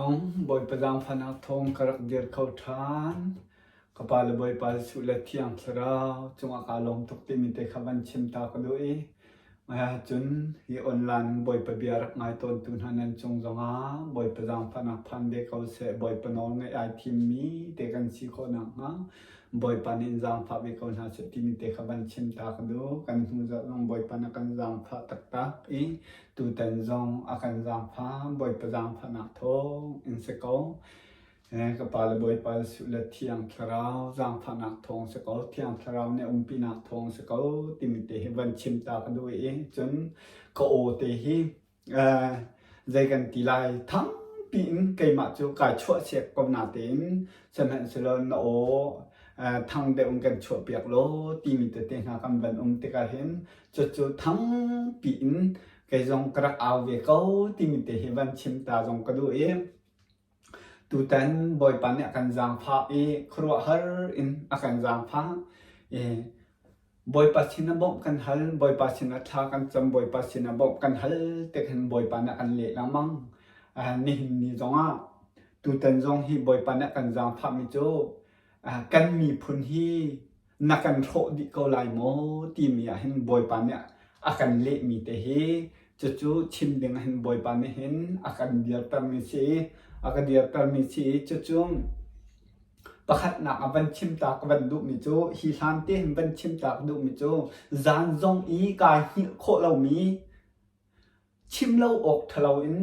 zong Bawipa zaangfahnak thawng ka rak dir kho ṭhan. Ka pa le Bawipa Jesuh le Thiang Thlarau cungah kaa lawm tuk timi te kha van chim ta ka duh i mah ahcun hi online Bawipa bia rak ngai tawntu hna nan cung zongah Bawipa zaangfahnak phan ve ko seh. Bawipa nawl ngaih ai thimmi te kan si khawh nakhnga Bawipa nih in zaangfah ve ko hna seh timi te kha van chim ta ka duh. Kan hnu zarh zong Bawipa na kan zaangfah taktak i Tutan zong a kan zaangfah, Bawipa zaangfahnak thawng in si ko. Ka pa le Bawipa Jesuh le Thiang Thlarau zaangfahnak thawng si ko, Thiang Thlarau nih umpinak thawng si ko timi te hi van chim ta ka duh i cun ka aw te hi zei kan ti lai thangpi in keimah cu kai chuah siak ko na tein sihmanhsehlaw na aw thang deuh in kan chuahpiak law timi tete hna kan van um tikah hin Cucu thangpi in kei zong ka rak au ve ko timi te hi van chim ta zong ka duh i tutan Bawipa nih a kan zaangfah i khuaruahhar in a kan zaangfah i Bawipa sin ah bawmh kan hal, Bawipa sin ah thla kan cam, Bawipa sin ah bawmh kan hal tik hin Bawipa nih a kan leh lengmang. Nihin ni zongah tutan zong hi Bawipa nih a kan zaangfahmi cu kan miphun hi na kan hrawh dih ko lai maw timi ah hin Bawipa nih a kan lehmi te hi cucu chim ding ah hin Bawipa nih hin a kan dirtermi si i a ka dirtermi si i cucu pakhatnak a van chim ta ka van duhmi cu hi hlan te hin van chim ta ka duhmi cu zan zong i kai hngilh khawh lomi Chim lo awk ṭhalo in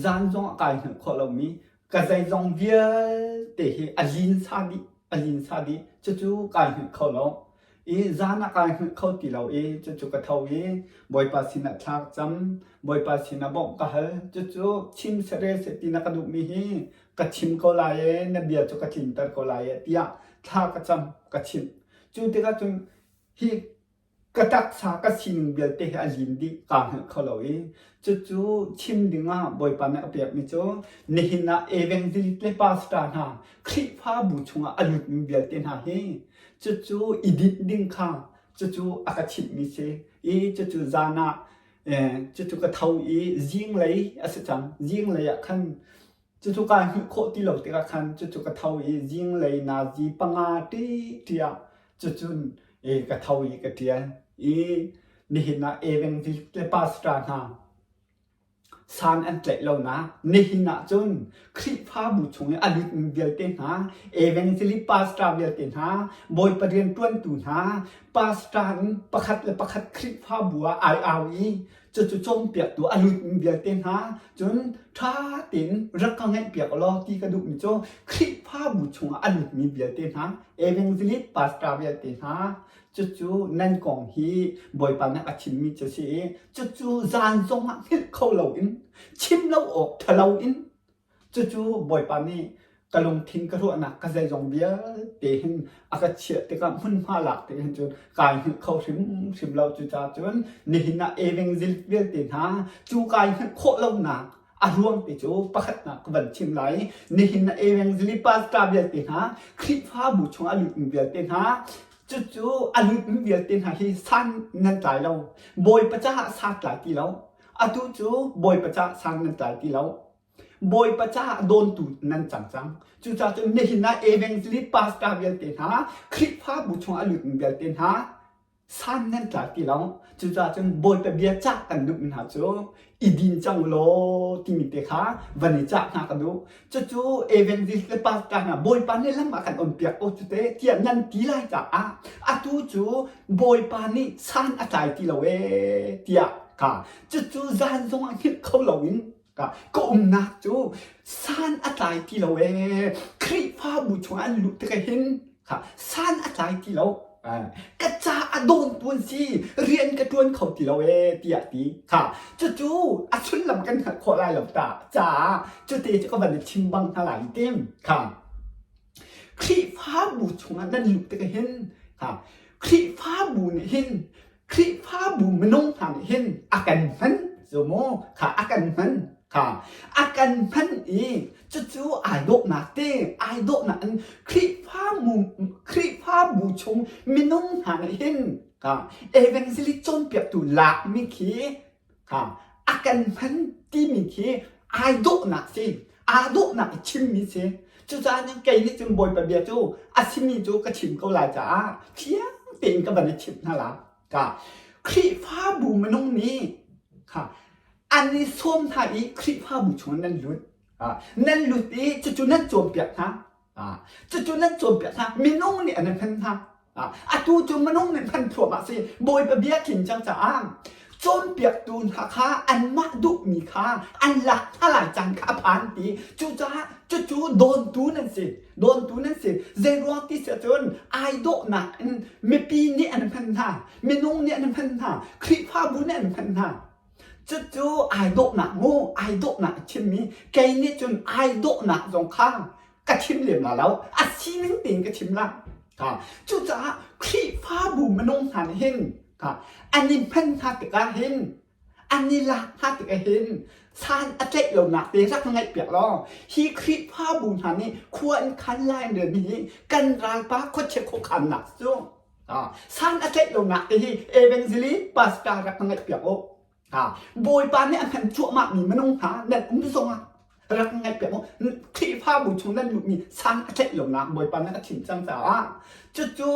zan zong a kai hngilh khawh lomi ka zeizong vialte hi a linsa dih, a linsa dih. Cucu kai hngilh kho lo. I zan ah kai hngilh kho ti lo i cucu ka tho i Bawipa sinah thla ka cam, Bawipa sinah bawmh ka hal. Cucu chim seh seh ti na ka duhmi hi ka chim ko lai ee, na bia cu ka tlinter ko lai ee tiah thla ka cam, ka chimh. Cu tikah cun hi Ka taksa ka sining vialte hi a lin dih kaa hngalh kho lo i cucu chim dingah Bawipa nih a pekmi cu nihin ah evangelist le pastor hna Khrihfabu chungah a lutmi vialte hna hi cucu i dinh ding kha cucu a ka chimhmi si i cucu zan ah cucu ka tho i zinglei a si cang zinglei ah khan Cucu kaa hngilh khawh ti lo tikah khan cucu ka tho i zinglei nazi panga ṭi ah cucun ka tho i ka ṭial i nihin ah evangelist le pastor hna san an tlaih lonak nihin ah cun Khrihfabu chung i a lutmi vialte hna evangelist pastor vialte hna Bawipa rianṭuantu hna pastor in pakhat le pakhat Khrihfabu ah ai au i Cucu cawnpiaktu a lutmi vialte hna cun ṭha tein rak ka ngaihpiak law ti ka duhmi cu Khrihfabu chungah a lutmi vialte hna evangelist pastor vialte hna cucu nan kong hi Bawipa nih a chimmi cu a si i cucu zan zongah hngilh kho loin chim lo awk ṭhalo in Cucu Bawipa nih ka lungthin ka ruahnak ka zeizong vialte hin a ka chiah tikah hmunhma lak tik hin cun kai hngilh kho hrimhrim lo. Cucaah cun nihin ah evangelist vialte hna cu kai hngilh khawh lonak a ruang te cu pakhatnak ka van chim lai. Nihin ah evangelist pastor vialte hna Khrihfabu chungah a lutmi vialte hna cucu a lutmi vialte hna hi san nan tlai lo. Bawipa caah san tlai ti lo. Atu cu Bawipa caah san nan tlai ti lo. Bawipa caah dawntu nan cang cang. Cucaah cun nihin ah evangelist pastor vialte hna, Khrihfabu chungah a lutmi vialte hna, san nan tlai ti lo. Cucaah cun Bawipa bia cah kan duhmi hna cu i din cang law timi te kha van i cah hna ka duh. Cucu evangelist le pastor hna Bawipa nih lam a kan onpiak ko cu te tiah nan ti lai caah atu cu Bawipa nih san a tlai ti lo ee tiah ka cucu zan zongah hngilh kho loin Ka umnak cu san a tlai ti lo ee. Khrihfabu chungah an luh tikah hin san a tlai ti lo. Ka ca a dawntu an si. Rian ka ṭuan kho ti lo ee tiah ti. Kha cucu a sullam kan hngalh khawh lai lo ta caah cute cu ka van i chim bang hna lai tim. Kha Khrihfabu chungah nan luh tikah hin kha Khrihfabu nih hin Khrihfabu minung hna nih hin a kan hman cu mu kha a kan hman kha a kan hman i cucu ai dawhnak te ai dawhnak in Khrihfabu Khrihfabu chung minung hna nih hin kha evangelist cawnpiaktu lakmi khi kha a kan hman timi khi ai dawhnak si. Aa dawhnak i chimmi si. Cucaah kei nih cun Bawipa bia cu a simi cu ka chim ko lai caah fiang tein ka van i chimh hna lai. Ka Khrihfabu minung nih kha an i sawm hna i Khrihfabu chungah nan lut. Nan lut i cucu nan cawnpiak hna. Cucu nan cawnpiak hna. Minung nih an hman hna. Atu cu minung nih hman thluahmah si. Bawipa bia tlin cang caah cawnpiaktu hna kha anmah duhmi kha an lak hna lai caan kha a phan ti. Cucaah cucu dawntu nan si. Dawntu nan si. Zeiruang ti si ahcun ai dawhnak in mipi nih an hman hna. Minung nih an hman hna. Khrihfabu nih an hman hna. Cucu ai dawhnak mu, ai dawhnak a chimmi kei nih cun ai dawhnak zong kha ka chim lem la lo. A sining tein ka chim la. Ha. Cucaah Khrihfabu minung hna nih hin ha, an i hman hna tikah hin an i lak hna tikah hin san a tlaih lonak te rak ngaih piak law hi Khrihfabu hna nih khua in khan lai an relmi hi kan ralpa khuachia khuakhannak cu San a tlaih lonak te hi evangelist pastor rak ka ngaih piak u. Bawipa nih a hman cuahmah mi minung hna nan um zongah rak ngaih piak u. Khrihfabu chung nan luhmi san a tlaih lonak Bawipa nih a chim cang caah cucu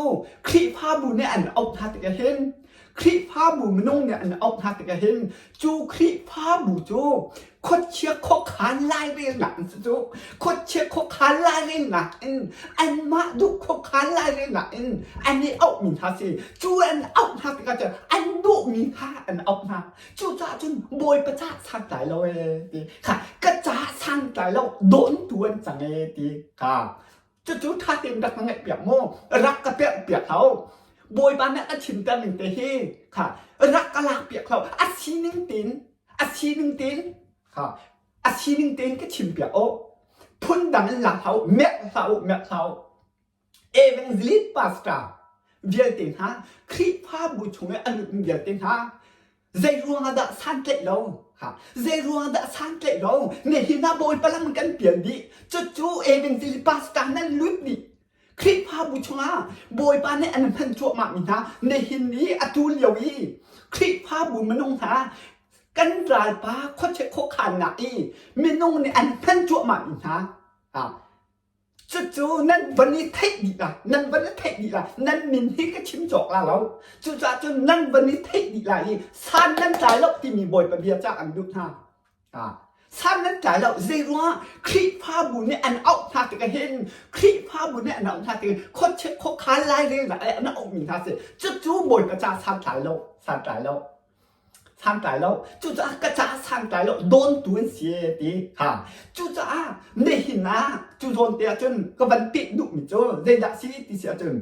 Khrihfabu nih an auh hna tikah hin Khrihfabu minung nih an auh hna tikah hin cu Khrihfabu cu khuachia khuakhan lairelnak in cu khuachia khuakhan lairelnak in anmah duh khuakhan lairelnak in an i auhmi hna si cu an auh hna tikah cun an duhmi kha an auh hna cucaah cun bawipa ca santlai lo ee ti kha ka ca santlai lo dawntu an cang ee ti kha cucu ṭha tein rak ka ngaih piak mu rak ka perh piak hau bawipa nih a chimter ning te hi kha rak ka lak piak hau a sining tein a sining tein kha a sining tein ka chim piak o phun dang in lak hau merh hlah u merh hlah u evangelist pastor vialte hna Khrihfabu chung i a lutmi vialte hna Zei ruangah dah santlaih lo? Ha, zei ruangah dah santlaih lo? Nihin ah Bawipa lam kan pial dih. Cucu evangelist pastor nan lut dih. Khrihfabu chungah Bawipa nih an hman cuahmah mi hna nihin i atu lio i Khrihfabu minung hna kan ralpa khuachia khuakhannak i minung nih an hman cuahmah mi hna. Ha, Cucu nan van i theih dih la, nan van i theih dih la, nan min hi ka chim cawk la lo. Cucaah cun nan van i theih dih la i san nan tlai lo timi Bawipa bia ca an duh hna. Ah, san nan tlai lo. Zei ruangah Khrihfabu nih an auh hna tikah hin Khrihfabu nih an auh hna tikah khuachia khuakhan lairelnak an auhmi hna si. Cucu Bawipa ca san tlai lo, san tlai lo. Santlai lo. Cucaah ka caah santlai lo dawntu an si ti. Ha. Cucaah nihin ah cu zawn te ahcun ka van peh duhmi cu zeidah si ti si ahcun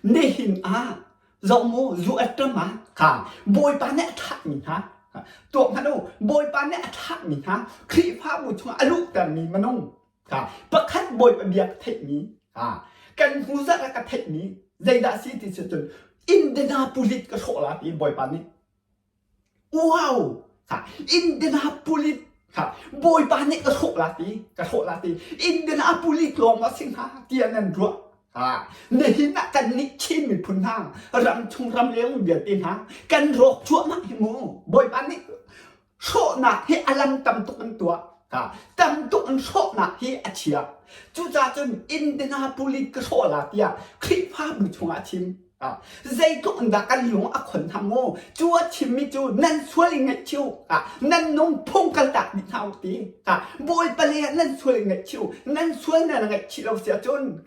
nihin ah zoh mu zu a ṭam ah kha Bawipa nih a thlahmi hna tuak hmanh u Bawipa nih a thlahmi hna Khrihfabu chungah a luhtermi minung kha pakhat Bawipa bia ka theihmi ha kan hnu zarh ah ka theihmi zeidah si ti si cun Indianapolis ka hrawh la ti Bawipa nih wow ha Indianapolis ha Bawipa nih ka hrawh la ti ka hrawh la ti Indianapolis lawng ah si hnga tiah nan ruah ha nihin ah kan nih Chin miphun hna ram chung ram leng vialte hna kan rawk cuahmah hi mu Bawipa nih hrawhnak hi a lam tam tuk an tuah. Tam tuk in hrawhnak hi a chia. Cucaah cun Indianapolis ka hrawh la tiah Khrihfabu chungah a chim. Zeitluk in dah kan lung a khon hna mu? Cu a chimmi cu nan sual i ngaihchih u. Nan nung phung kaltak dih hna u ti. Bawipa le ah nan sual i ngaihchih u. Nan sual nan ngaihchih lo si ahcun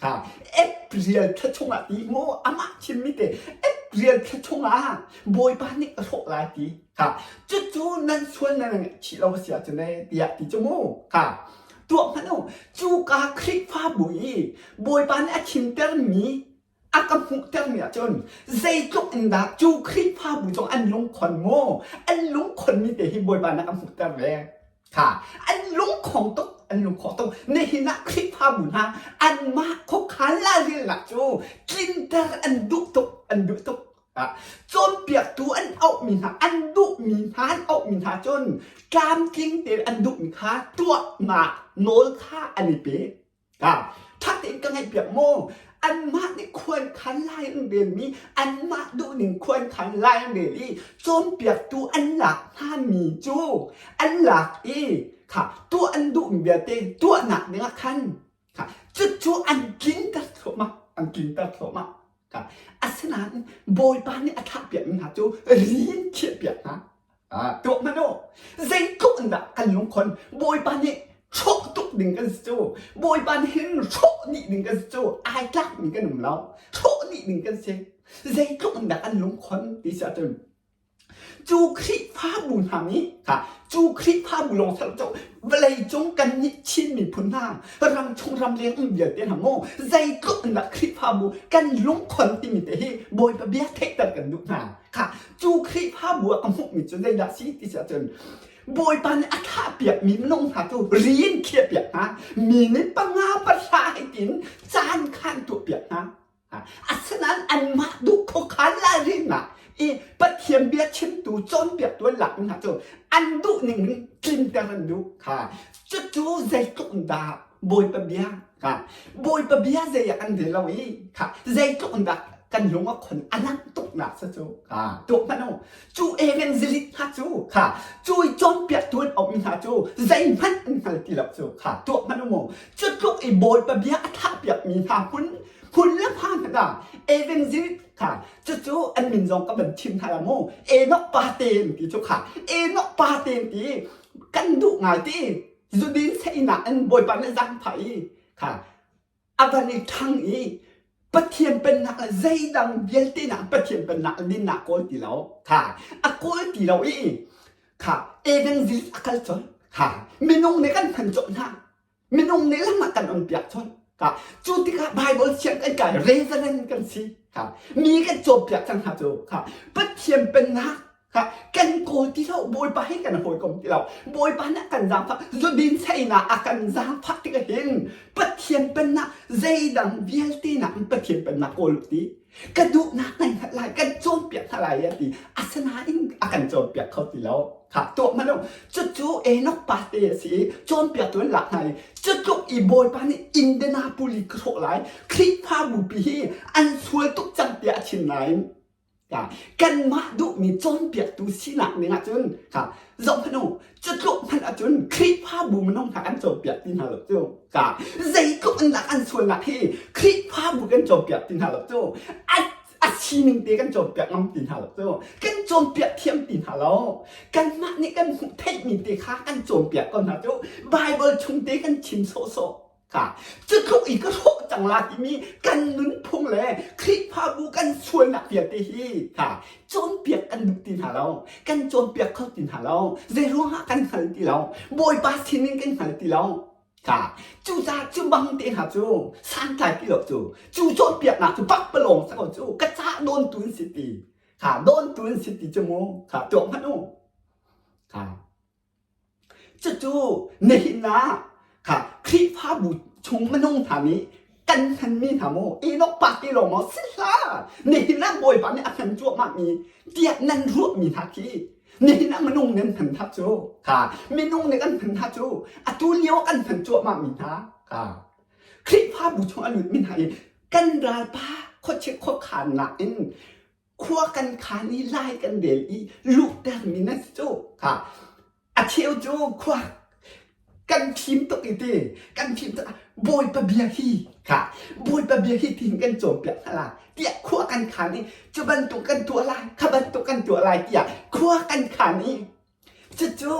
April thla chungah ti mu amah chimmi te April thla chungah Bawipa nih ka hrawh lai ti. Ha cucu nan sual nan ngaihchih lo a si ahcun ee tiah ti cu mu. Ha tuah hmanh u cuka Khrihfabu i Bawipa nih a chimtermi a ka hmuhtermi ahcun zeitluk in dah cu Khrihfabu zong an lungkhon mu an lungkhonmi te hi Bawipa nih a ka hmuhter ve. Ha an lungkhong tuk an lungkhong tuk nihin ah Khrihfabu hna anmah khuakhan lairelnak cu tlinter an duh tuk an duh tuk. Cawnpiaktu an auhmi hna, an duhmi hna an auhmi hna cun tlamtling tein an duhmi kha tuahnak nawl kha an i pe. Ṭha tein ka ngaihpiak maw? Anmah nih khuankhan lai an relmi, anmah duhning khuankhan lai an rel i cawnpiaktu an lak hnami cu an lak i. Kha tuah an duhmi vialte tuahnak dingah khan kha cucu an tlinter thluahmah, an tlinter thluahmah. Kha asinain Bawipa nih a thlahpiakmi hna cu rian thiahpiak hna. Ah, tuah hmanh u. Zeitluk in dah kan lungkhon Bawipa nih hrawh tuk ding kan si cu. Bawipa nih hin hrawh dih ding kan si cu. Ai tlakmi kan um lo. Hrawh dih ding kan si. Zeitluk in dah kan lungkhon ti si ahcun Cu Khrihfabu hna nih kha cu Khrihfabu lawng si lo cu vawleicung kannih Chin miphun hna ramchung ramleng um vialte hna mu zeitluk in dah Khrihfabu kan lungkhon timi te hi Bawipa bia theihter kan duh hna. Kha cu Khrihfabu ah ka hmuhmi cu zeidah si ti si ahcun Bawipa nih a thlahpiakmi minung hna cu rian khiahpiak hna mi nih panga pahra hei tiin caan khan tuahpiak hna. Asinain anmah duh khuakhan lairelnak i Pathian bia chimtu cawnpiaktu an lakmi hna cu an duh ning in tlinter an duh kha. Cucu zeitluk in dah Bawipa bia kha Bawipa bia zei ah kan rel lo i kha zeitluk in dah kan lung a khon a langh tuknak si cu kha tuah hmanh u. Cu evangelist hna cu kha cu i cawnpiaktu an auhmi hna cu zeihmanh an hngal ti lo cu kha tuah hmanh u mu. Cu tluk i Bawipa bia a thlahpiakmi hna hmun hmun le hma hmanh ah evangelist kha cucu an min zong ka van chim hna la mu Enoch pa te an ti cu kha Enoch pa te an ti kan duh ngai ti zudin seinak in Bawipa nih zaangfah i kha a van i ṭhang i Pathian pennak le zeidang vialte nak Pathian pennak le dinnak kawl ti lo kha a kawl ti lo i kha evangelist a kal colh kha minung nih kan hman colh hna minung nih lam ah kan on piak colh kha cu tikah Bible siang kan kai reverend kan si kha mi kan cawnpiak cang hna cu kha Pathian pennak Kha kan kawl ti lo Bawipa hi kan hawikom ti lo Bawipa nih a kan zaangfah zudin seinak a kan zaangfah tikah hin Pathian pennak zeidang vialte nakin Pathian pennak kawl u ti ka duhnak nan hngalh lai kan cawnpiak hna lai a ti asinain a kan cawnpiak kho ti lo kha tuah hmanh u cucu Enoch pa te a si i cawnpiaktu an lak hna i cutluk i Bawipa nih Indianapolis ka hrawh lai Khrihfabu pi hi an sual tuk cang tiah a chim nain Kanmah duhmi cawnpiaktu sinak ning ahcun zoh hmanh u, cutluk hmanh ahcun Khrihfabu minung hna kan cawnpiak ti hna lo cu. Zeitluk in dah an sualnak hi Khrihfabu kan cawnpiak ti hna lo cu. A sining te kan cawnpiak ngam ti hna lo cu. Kan cawnpiak thiam ti hna lo. Kanmah nih kan hmuh theihmi te kha kan cawnpiak ko hna cu. Bible chung te kan chim sawhsawh. Ka cutluk i ka hrawh cang la timi kan nunphung le Khrihfabu kan sualnak vialte hi ha cawnpiak kan duh ti hna lo. Kan cawnpiak kho ti hna lo. Zeiruangah kan hngal ti lo. Bawipa sinin kan hngal ti lo. Ka cucaah cu bang te hna cu santlai ti lo cu cu cawnpiaknak cu pakpalawng sa ko cu ka ca dawntu an si ti. Kha dawntu an si ti cu mu kha tuah hmanh u. Kha Cucu nihin ah kha Khrihfabu chung minung hna nih kan hmanmi hna maw Enoch pa ti lawng maw si hlah nihin ah Bawipa nih a hman cuahmahmi tiah nan ruahmi hna khi nihin ah minung nan hman hna cu kha minung nih kan hman hna cu atu lio kan hman cuahmahmi hna kha Khrihfabu chung a lutmi hna i kan ralpa khuachia khuakhannak in khua kan khan i lai kan rel i luhtermi na si cu ha a cheu cu khua kan fim tuk i ti kan fim tuk bawipa bia hi kha bawipa bia hi tin kan cawnpiak hna la tiah khua kan khan i cu bantuk kan tuah lai kha bantuk kan tuah lai tiah khua kan khan i cucu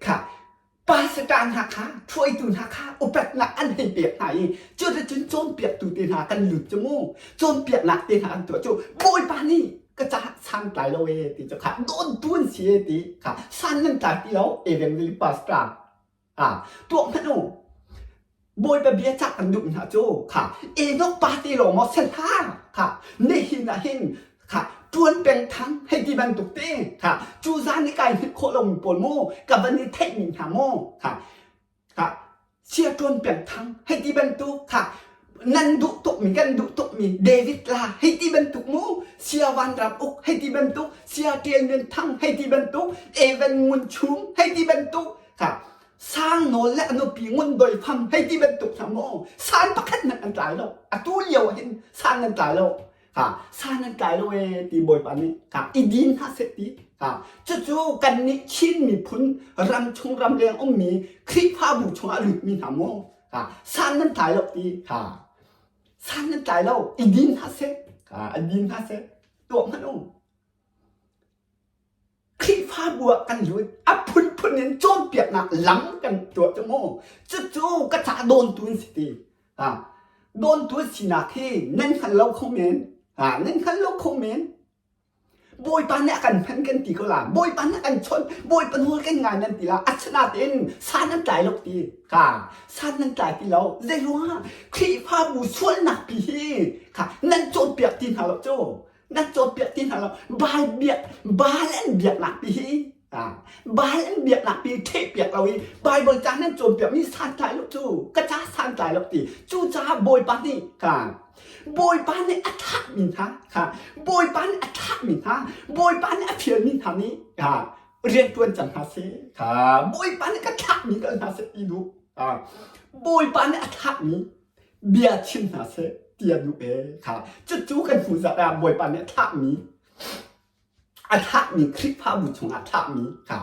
kha Pastor hna kha hruaitu hna kha upatnak an hei pek hna i cuticun cawnpiaktu te hna kan lut cu mu cawnpiaknak te hna an tuah cu Bawipa nih ka caah santlai lo ee ti cu kha dawntu an si ee ti kha san nan tlai ti lo evangelist pastor ah tuah hmanh u Bawipa bia cah kan duh hna cu kha Enoch pa te lawng maw si hlah kha nihin ah hin kha ṭuan peng thang hei ti bantuk te kha cu zan i kai hngilh khawh lomi pawl maw ka van i theihmi hna maw kha kha sia ṭuan peng thang hei ti bantuk kha nan duh tukmi kan duh tukmi David la hei ti bantuk mu sia van ram uk hei ti bantuk sia ṭial men thang hei ti bantuk Evan Ngun Chum hei ti bantuk kha Sang Nawl le a nupi Ngun Doi Fam hei ti bantuk hna maw san pakhat hmanh an tlai lo atu lio ah hin san an tlai lo. Ha san an tlai lo ee ti Bawipa nih ha i din hna seh ti ha cucu kannih Chin miphun ram chung ramleng ummi Khrihfabu chungah lutmi hna mu ha san nan tlai lo ti ha san nan tlai lo i din hna seh ha i din hna seh tuah hmanh u Khrihfabu ah kan lut a phunphun in cawnpiaknak lam kan tuah cu mu cucu ka ca dawntu an si ti ha dawntu sinak hi nan hngal lo kho men ha nan hngal lo kho men Bawipa nih a kan hman kan ti ko la Bawipa nih a kan chawnh Bawipa nawl kan ngai nan ti la asinain san an tlai lo ti kha san nan tlai ti lo zei ruangah Khrihfabu sualnak pi hi kha nan cawnpiak ti hna lo cu nan cawnpiak ti hna lo Baal biak Baal an biaknak pi hi Baal an biaknak pi thehpiak lo i Bible ca nan cawnpiak mi santlai lo cu ka ca santlai lo ti cucaah Bawipa nih kha Bawipa nih a thlahmi hna kha Bawipa nih a thlahmi hna Bawipa nih a fialmi hna nih kha rianṭuan cang hna seh kha Bawipa nih ka thlahmi kal hna seh ti duh Bawipa nih a thlahmi bia chim hna seh ti a duh ee kha cucu kan hmu zat ah Bawipa nih a thlahmi a thlahmi Khrihfabu chungah thlahmi kha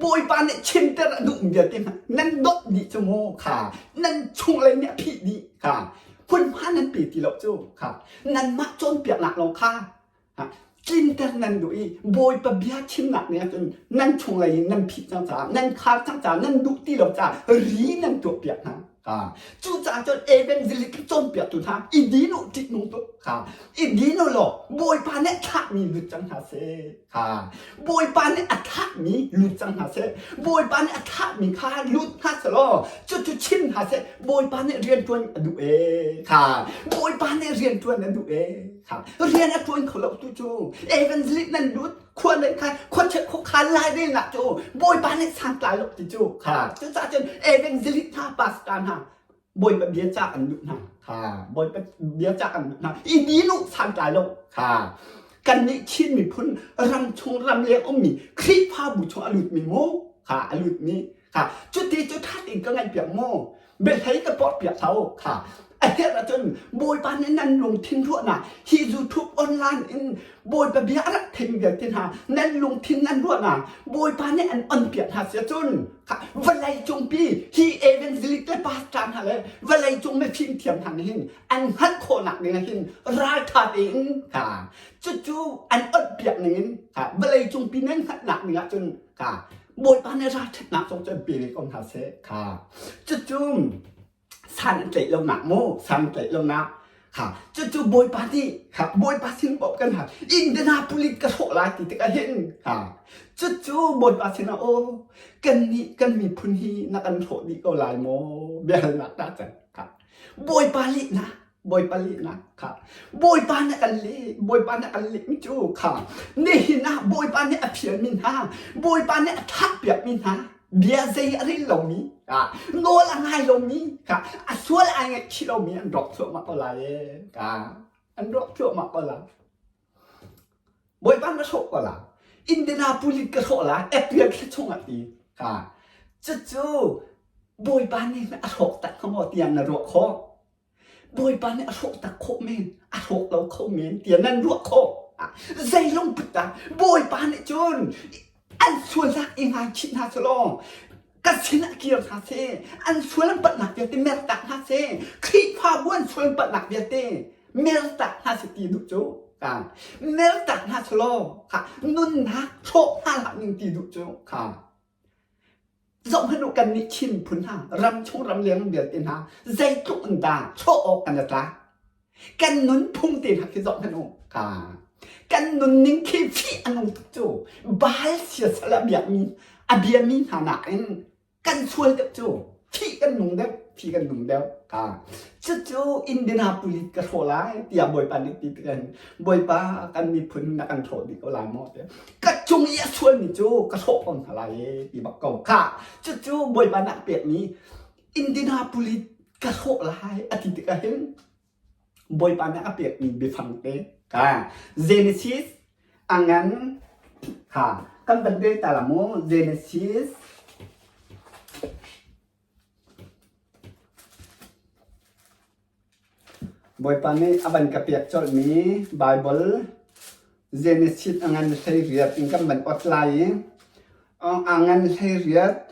Bawipa nih chimter a duhmi vialte hna nan dawt dih cu mu kha nan chunglei nih a phih dih kha hmunhma nan pe ti lo cu kha nanmah cawnpiaknak lawng kha tlinter nan duh i Bawipa bia chimnak nih ahcun nan chunglei in nan phih cang caah nan khar cang caah nan duh ti lo caah ri nan tuahpiak hna. Cucaah cun evangelist cawnpiaktu hna i din u ṭihnung tuk kha i din u law Bawipa nih a thlahmi lut cang hna seh kha Bawipa nih a thlahmi lut cang hna seh Bawipa nih a thlahmi kha lut hna seh law cucu chim hna seh Bawipa nih rianṭuan a duh ee kha Bawipa nih rianṭuan a duh ee kha rian a ṭuan kho lo tu cu evangelist nan lut khua nan khai khuachek khuakhan lai relnak cu Bawipa nih santlai lo ti cu kha cucaah cun evangelist hna pastor hna Bawipa bia ca kan duh hna kha Bawipa bia ca kan duh hna i dinu santlai lo kha kannih Chin miphun ram chung ram leng ummi Khrihfabu chung a lutmi mu kha a lutmi kha cuti cu ṭha tein ka ngaihpiak mu biahlei ka porhpiak hau kha a herh ahcun Bawipa nih nan lungthin ruahnak hi YouTube online in Bawipa bia a rak theimi vialte hna nan lungthin nan ruahnak Bawipa nih an onpiak hna si ahcun kha vawlei cungpi hi evangelist le pastor hna le vawlei cung mifim thiam hna nih hin an hngalh khawhnak ding ah hin ralṭha tein kha cucu an onpiak ning in kha vawlei cungpi nan hngalhnak ding ahcun kha Bawipa nih ralṭhatnak zong cu an pe ve ko hna seh kha cucu san an tlaih lonak mu san an tlaih lonak kha cucu Bawipa nih kha Bawipa sin bawmh kan hal Indianapolis ka hrawh lai ti tikah hin kha cucu Bawipa sinah aw kannih kan miphun hi na kan hrawh dih ko lai maw biahalnak dah cang kha Bawipa lehnak Bawipa lehnak kha Bawipa nih a kan leh Bawipa nih a kan lehmi cu kha nihin ah Bawipa nih a fialmi hna Bawipa nih a thlahpiakmi hna bia zei a rel lomi nawl a ngai lomi kha a sual ai ngaihchih lomi an rawk thluahmah ko lai ee ka an rawk thluahmah ko lai Bawipa na hrawh ko la Indianapolis ka hrawh la April thla chungah ti ka cucu Bawipa nih a hrawk tak hnga maw tiah na ruah khawh Bawipa nih a hrawh tak khawh men, a hrawk lo kho men tiah nan ruah khawh. Zei lungput dah Bawipa nih cun an sualnak i ngaichih hna selaw ka sinah kir hna seh, an sual an palhnak vialte mertak hna seh, Khrihfabu an sual an palhnak vialte mertak hna seh ti duh cu ka mertak hna selaw kha nunnak hrawh hna hlah ning ti duh cu kha Zohhmanh u kannih Chin phun hna ramchung ramleng vialte hna zeitluk in dah chuah awk kan i tlak. Kan nunphung te hna khi zohhmanh u. Ka kan nunning khi fih a nung tuk cu. Baal siasal a biakmi a biami hna nakin kan sual deuh cu. Fih kan nung deuh, fih kan nung deuh. Ka cucu Indianapolis ka hrawh lai tiah Bawipa nih ti tikah Bawipa kan miphun na kan hrawh dih ko lai maw tiah ka cung i a sualmi cu ka hrawh ko hna lai e ti bak ko kha cucu Bawipa nak pekmi Indianapolis ka hrawh lai a ti tikah hin Bawipa nih a pekmi biafang te ka Genesis a ngan kha kan van rel ta la mu Genesis Bawipa nih a van ka pek colhmi Baibal Genesis a ngan 18 in kan van ot lai i a ngan 18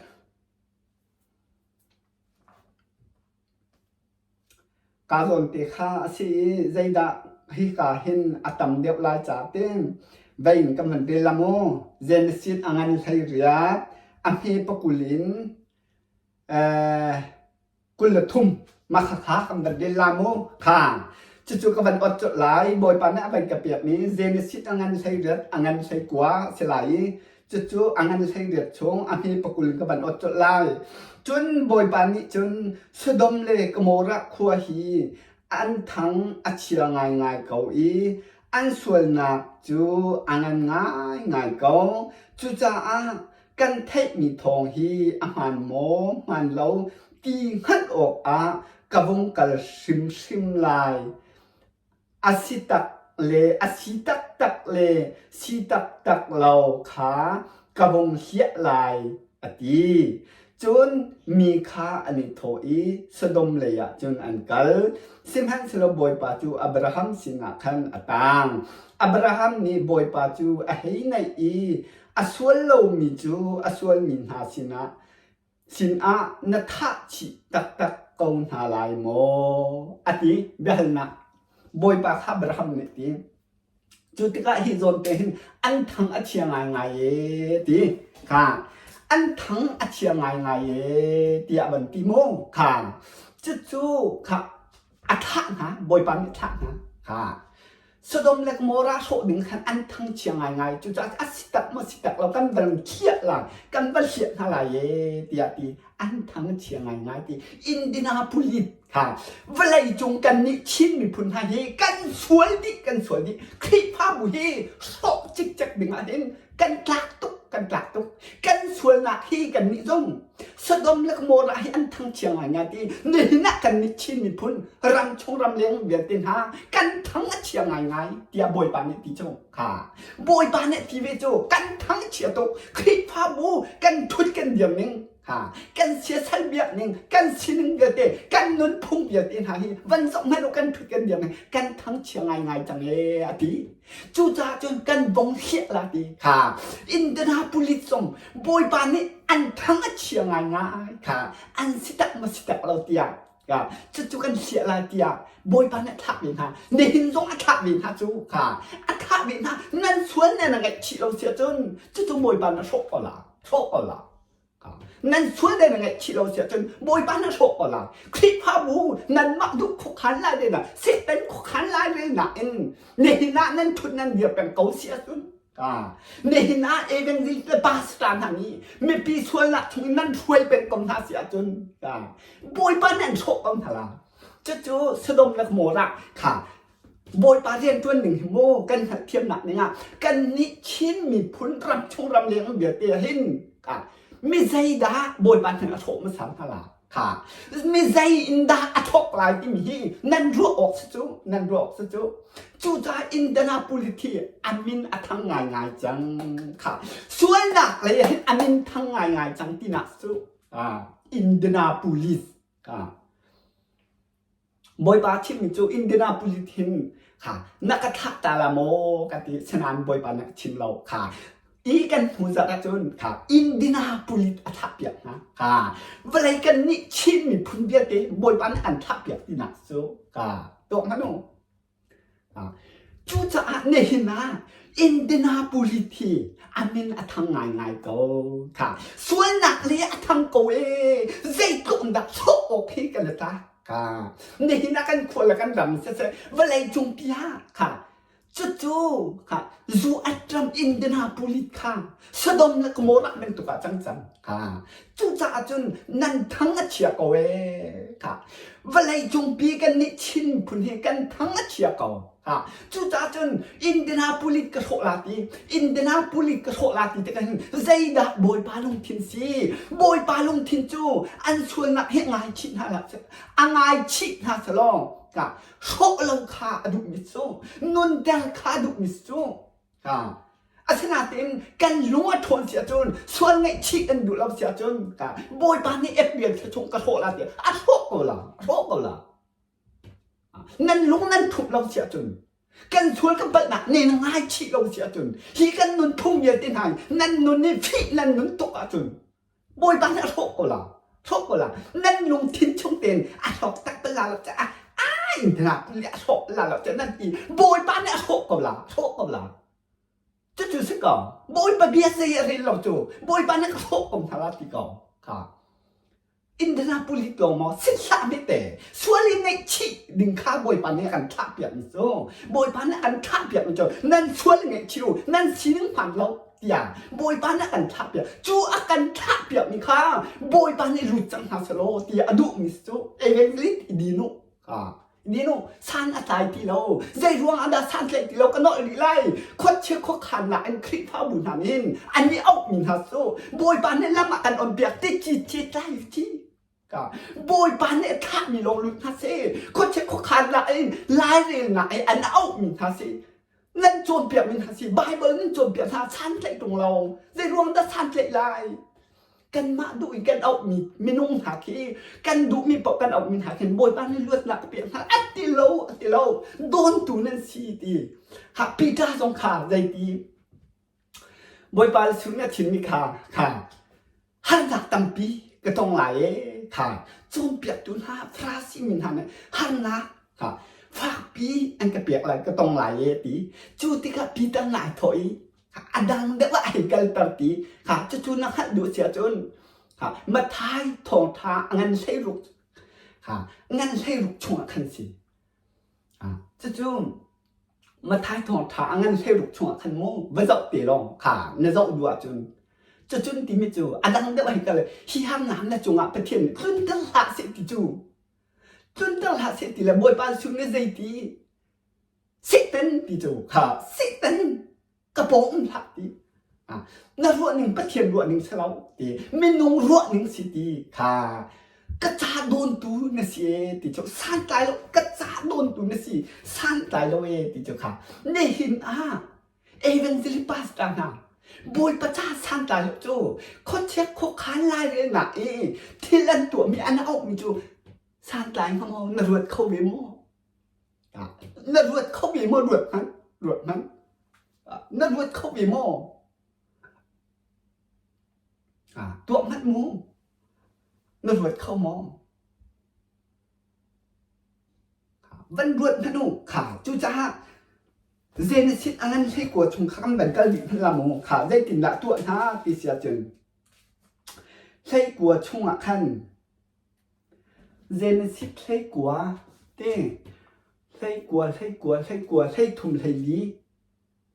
Kaa zawnte kha a si i zeidah hika hin a tam deuh lai ca tin vei in ka hman te la mu. Genesis a ngan 18, a hme pakul in 23 mah khakha kan van rel la mu. Kha cucu ka van ot colh lai. Bawipa nih a van ka pekmi Genesis a ngan 18, a ngan 19 a si lai i Cucu a ngan 18 chung a hme pakul ka van ot colh lai. Cun Bawipa nih cun Sodom le Gomorrah khua hi an thang a chia ngaingai ko i an sualnak cu a ngan ngaingai ko. Cucaah kan theihmi thawng hi a hmaan maw hmaan lo ti hngalh awkah ka vung kal hrimhrim lai. A si tak le a si taktak le si taktak lo kha ka vung hliah lai, a ti. Cun mi kha an i thawh i Sodom leiah cun an kal. Sihmanhsehlaw Bawipa cu Abraham sinah khan a tang. Abraham nih Bawipa cu a hei naih i a sual lomi cu a sualmi hna sinah sinah na thah chih taktak ko hna lai maw? A ti. Biahalnak Bawipa kha Abraham nih ti. Cu tikah hi zawn te hin an thang a chia ngaingai e ti kha an thang a chia ngaingai e tiah van ti mu kha cucu kha a thah hna Bawipa nih thlah hna kha Sodom le Gomorrah hrawh ding khan an thangchia ngaingai. Cucaah a si tak maw si tak lo kan van hliah lai, kan va hliah hna lai e tiah ti an thangchia ngaingai ti Indianapolis kha vawlei cung kan nih Chin miphun hna hi kan sual dih kan sual dih Khrihfabu hi hrawh cikcek ding ah hin kan tlak tuk kan tlak tuk kan sualnak hi kan nih zong Sodom le Gomorrah hi an thangchia ngaingai ti nihin ah kan nih Chin miphun ram chung ram leng vialte hna kan thang a chia ngaingai tiah Bawipa nih ti cu kha Bawipa nih ti ve cu kan thang chia tuk Khrihfabu kan thut kan diam ning ha kan siasal biak ning kan sining vialte kan nunphung vialte hna hi van zoh hmanh u kan thut kan diam ning kan thang chia ngaingai cang e a ti Cucaah cun kan bong hliah la ti kha Indianapolis zong Bawipa nih an thang a chia ngaingai kha an si tak maw si tak lo tiah cucu kan hliah lai tiah Bawipa nih a thlah ve hna. Nihin zong a thlah ve hna cu kha a thlah ve hna nan sual nan a ngaihchih lo si ahcun cucu Bawipa nih a hrawh ko la hrawh ko la. Nan sual le na ngaihchih lo si ahcun Bawipa na hrawh ko lai. Khrihfabu nanmah duh khuakhan lai le na Satan khuakhan lai relnak in nihin ah nan thut nan dir peng ko si ahcun nihin ah evangelist le pastor hna nih mipi sualnak chungin nan hruai peng ko hna si ahcun Bawipa nan hrawh ko hna lai. Cucu Sodom le Gomorrah kha Bawipa rianṭuan ning hi maw kan hngalhthiamnak ning ah kannih Chin miphun ram chung ram leng vialte ah hin mi zeidah Bawipa hnen a hrawh hmasa hna la kha mi zei in dah a thawk lai timi hi nan ruah awk si cu nan ruah awk si cu cucaah Indianapolis hi a min a thang ngaingai cang kha sualnak lei ah hin a min thang ngaingai cang tinak cu Indianapolis kha Bawipa chimmi cu Indianapolis hin kha na ka thlah ta la maw ka ti sinain Bawipa na ka chim lo kha i kan hnu zat ahcun kha Indianapolis a thlah piak hna kha vawlei kan nih Chin miphun vialte Bawipa nih an thlah piak tinak cu ka tuak hmanh u Cucaah nihin ah Indianapolis hi a min a thang ngaingai ko. Kha sualnak le a thang ko ee. Zeitluk in dah hrawh awk hi kan i tlak. Kha nihin ah kan khua le kan ram siseh vawlei cungpi ah kha cucu kha zu atram Indianapolis kha Sodom le Gomorrah bantuk ah cang cang. Kha cucaah cun nan thang a chia ko ee. Kha vawlei cungpi kan nih Chin miphun hi kan thang a chia ko. Ha cucaah cun Indianapolis ka hrawh la ti Indianapolis ka hrawh la ti tikah hin zeidah Bawipa lungthin si Bawipa lungthin cu an sualnak hi ngaichih hna hlah seh a ngaichih hna selaw ka hrawh lo kha a duhmi cu nunter kha a duhmi cu Asinain kan lung a ṭhawn si ahcun sual ngaihchih kan duh lo si ahcun Bawipa nih April thla chung ka hrawh la tiah a hrawh ko la, a hrawh ko la. Nan lung nan thup lo si ahcun kan sual kan palhnak ne na ngaichih lo si ahcun hi kan nunphung vialte hna nan nun i fih nan nun tuk ahcun Bawipa nih a hrawh ko la hrawh ko la nan lungthin chung tein a hlawk tak la lo caah ai in tana a hrawk la lo ca nan ti Bawipa nih a hrawh ko la hrawh ko la cucu si ko Bawipa bia zei a rel lo cu Bawipa nih ka hrawh ko hna la ti ko kha Indianapolis lawng maw si hlah te sual i ngaihchih ding kha Bawipa nih a kan thlah piak mi cu Bawipa nih a kan thlah piak mi cu nan sual i ngaihchih u nan sining hmaan lo tiah Bawipa nih a kan thlah piak cu a kan thlah piak mi kha Bawipa nih lut cang hna selaw tiah a duh mi cu evangelist i din u kha Ninu san a tlai ti lo. Zei ruang ah dah san tlaih ti lo ka nolh rih lai. Khuachia khuakhannak in Khrihfabu hna nih an i auhmi hna cu Bawipa nih lam ah kan on piak ti ci ci tlai ci. Ka Bawipa nih a thlahmi lawng lut hna seh. Khuachia khuakhannak in lairelnak i an auhmi hna si. Nan cawnpiakmi hna si. Bible nan cawnpiak hna san tlaih tung lo. Zei ruang dah san tlaih lai? Kanmah duh in kan auhmi minung hna khi kan duhmi paoh kan auhmi hna khin Bawipa nih luatnak a pek hna a ti lo a ti lo dawntu nan si ti ha Peter zong kha zeiti Bawipa Jesuh nih a chimmi kha kha harnak tampi ka tong lai e kha cawnpiaktu hna Farasi mi hna nih harnak kha fakpi an ka pek lai ka tong lai e ti cu tikah Peter nai thawh i a dang deuh ah a hei kalter ti kha cucu na hngalh duh si ahcun kha Matthai thawngṭha a ngan 16 kha ngan 16 chungah khan si. Cucu Matthai thawngṭha a ngan 16 chungah khan mu va zoh te lawng kha na zoh duh ahcun cucun timi cu a dang deuh hei kal hi harnak na cungah Pathian nih tlunter hlah seh ti cu tlunter hlah seh ti le Bawipa Jesuh nih zeiti Satan ti cu kha Satan ka pawng um hlah ti na ruah ning Pathian ruah ning si lo ti minung ruah ning si ti kha ka ca dawntu na si e ti cu santlai lo ka ca dawntu na si santlai lo e ti cu kha nihin ah evangelist pastor hna Bawipa ca santlai lo cu khuachia khuakhan lairelnak i thil an tuahmi an auhmi cu santlai hnga maw na ruat kho ve maw Na ruat kho ve maw? Ruat hmanh. Ruat hmanh. Na ruat kho ve maw? Tuah hmanh mu. Na ruat kho maw? Van ruat hmanh u. Kha cucaah Genesis a ngan hlei kua chung kha kan van kal dih hmanh la mu. Kha zeitindah tuah hna ti si ahcun hlei kua chungah khan Genesis 19 te 19 19 19 13 14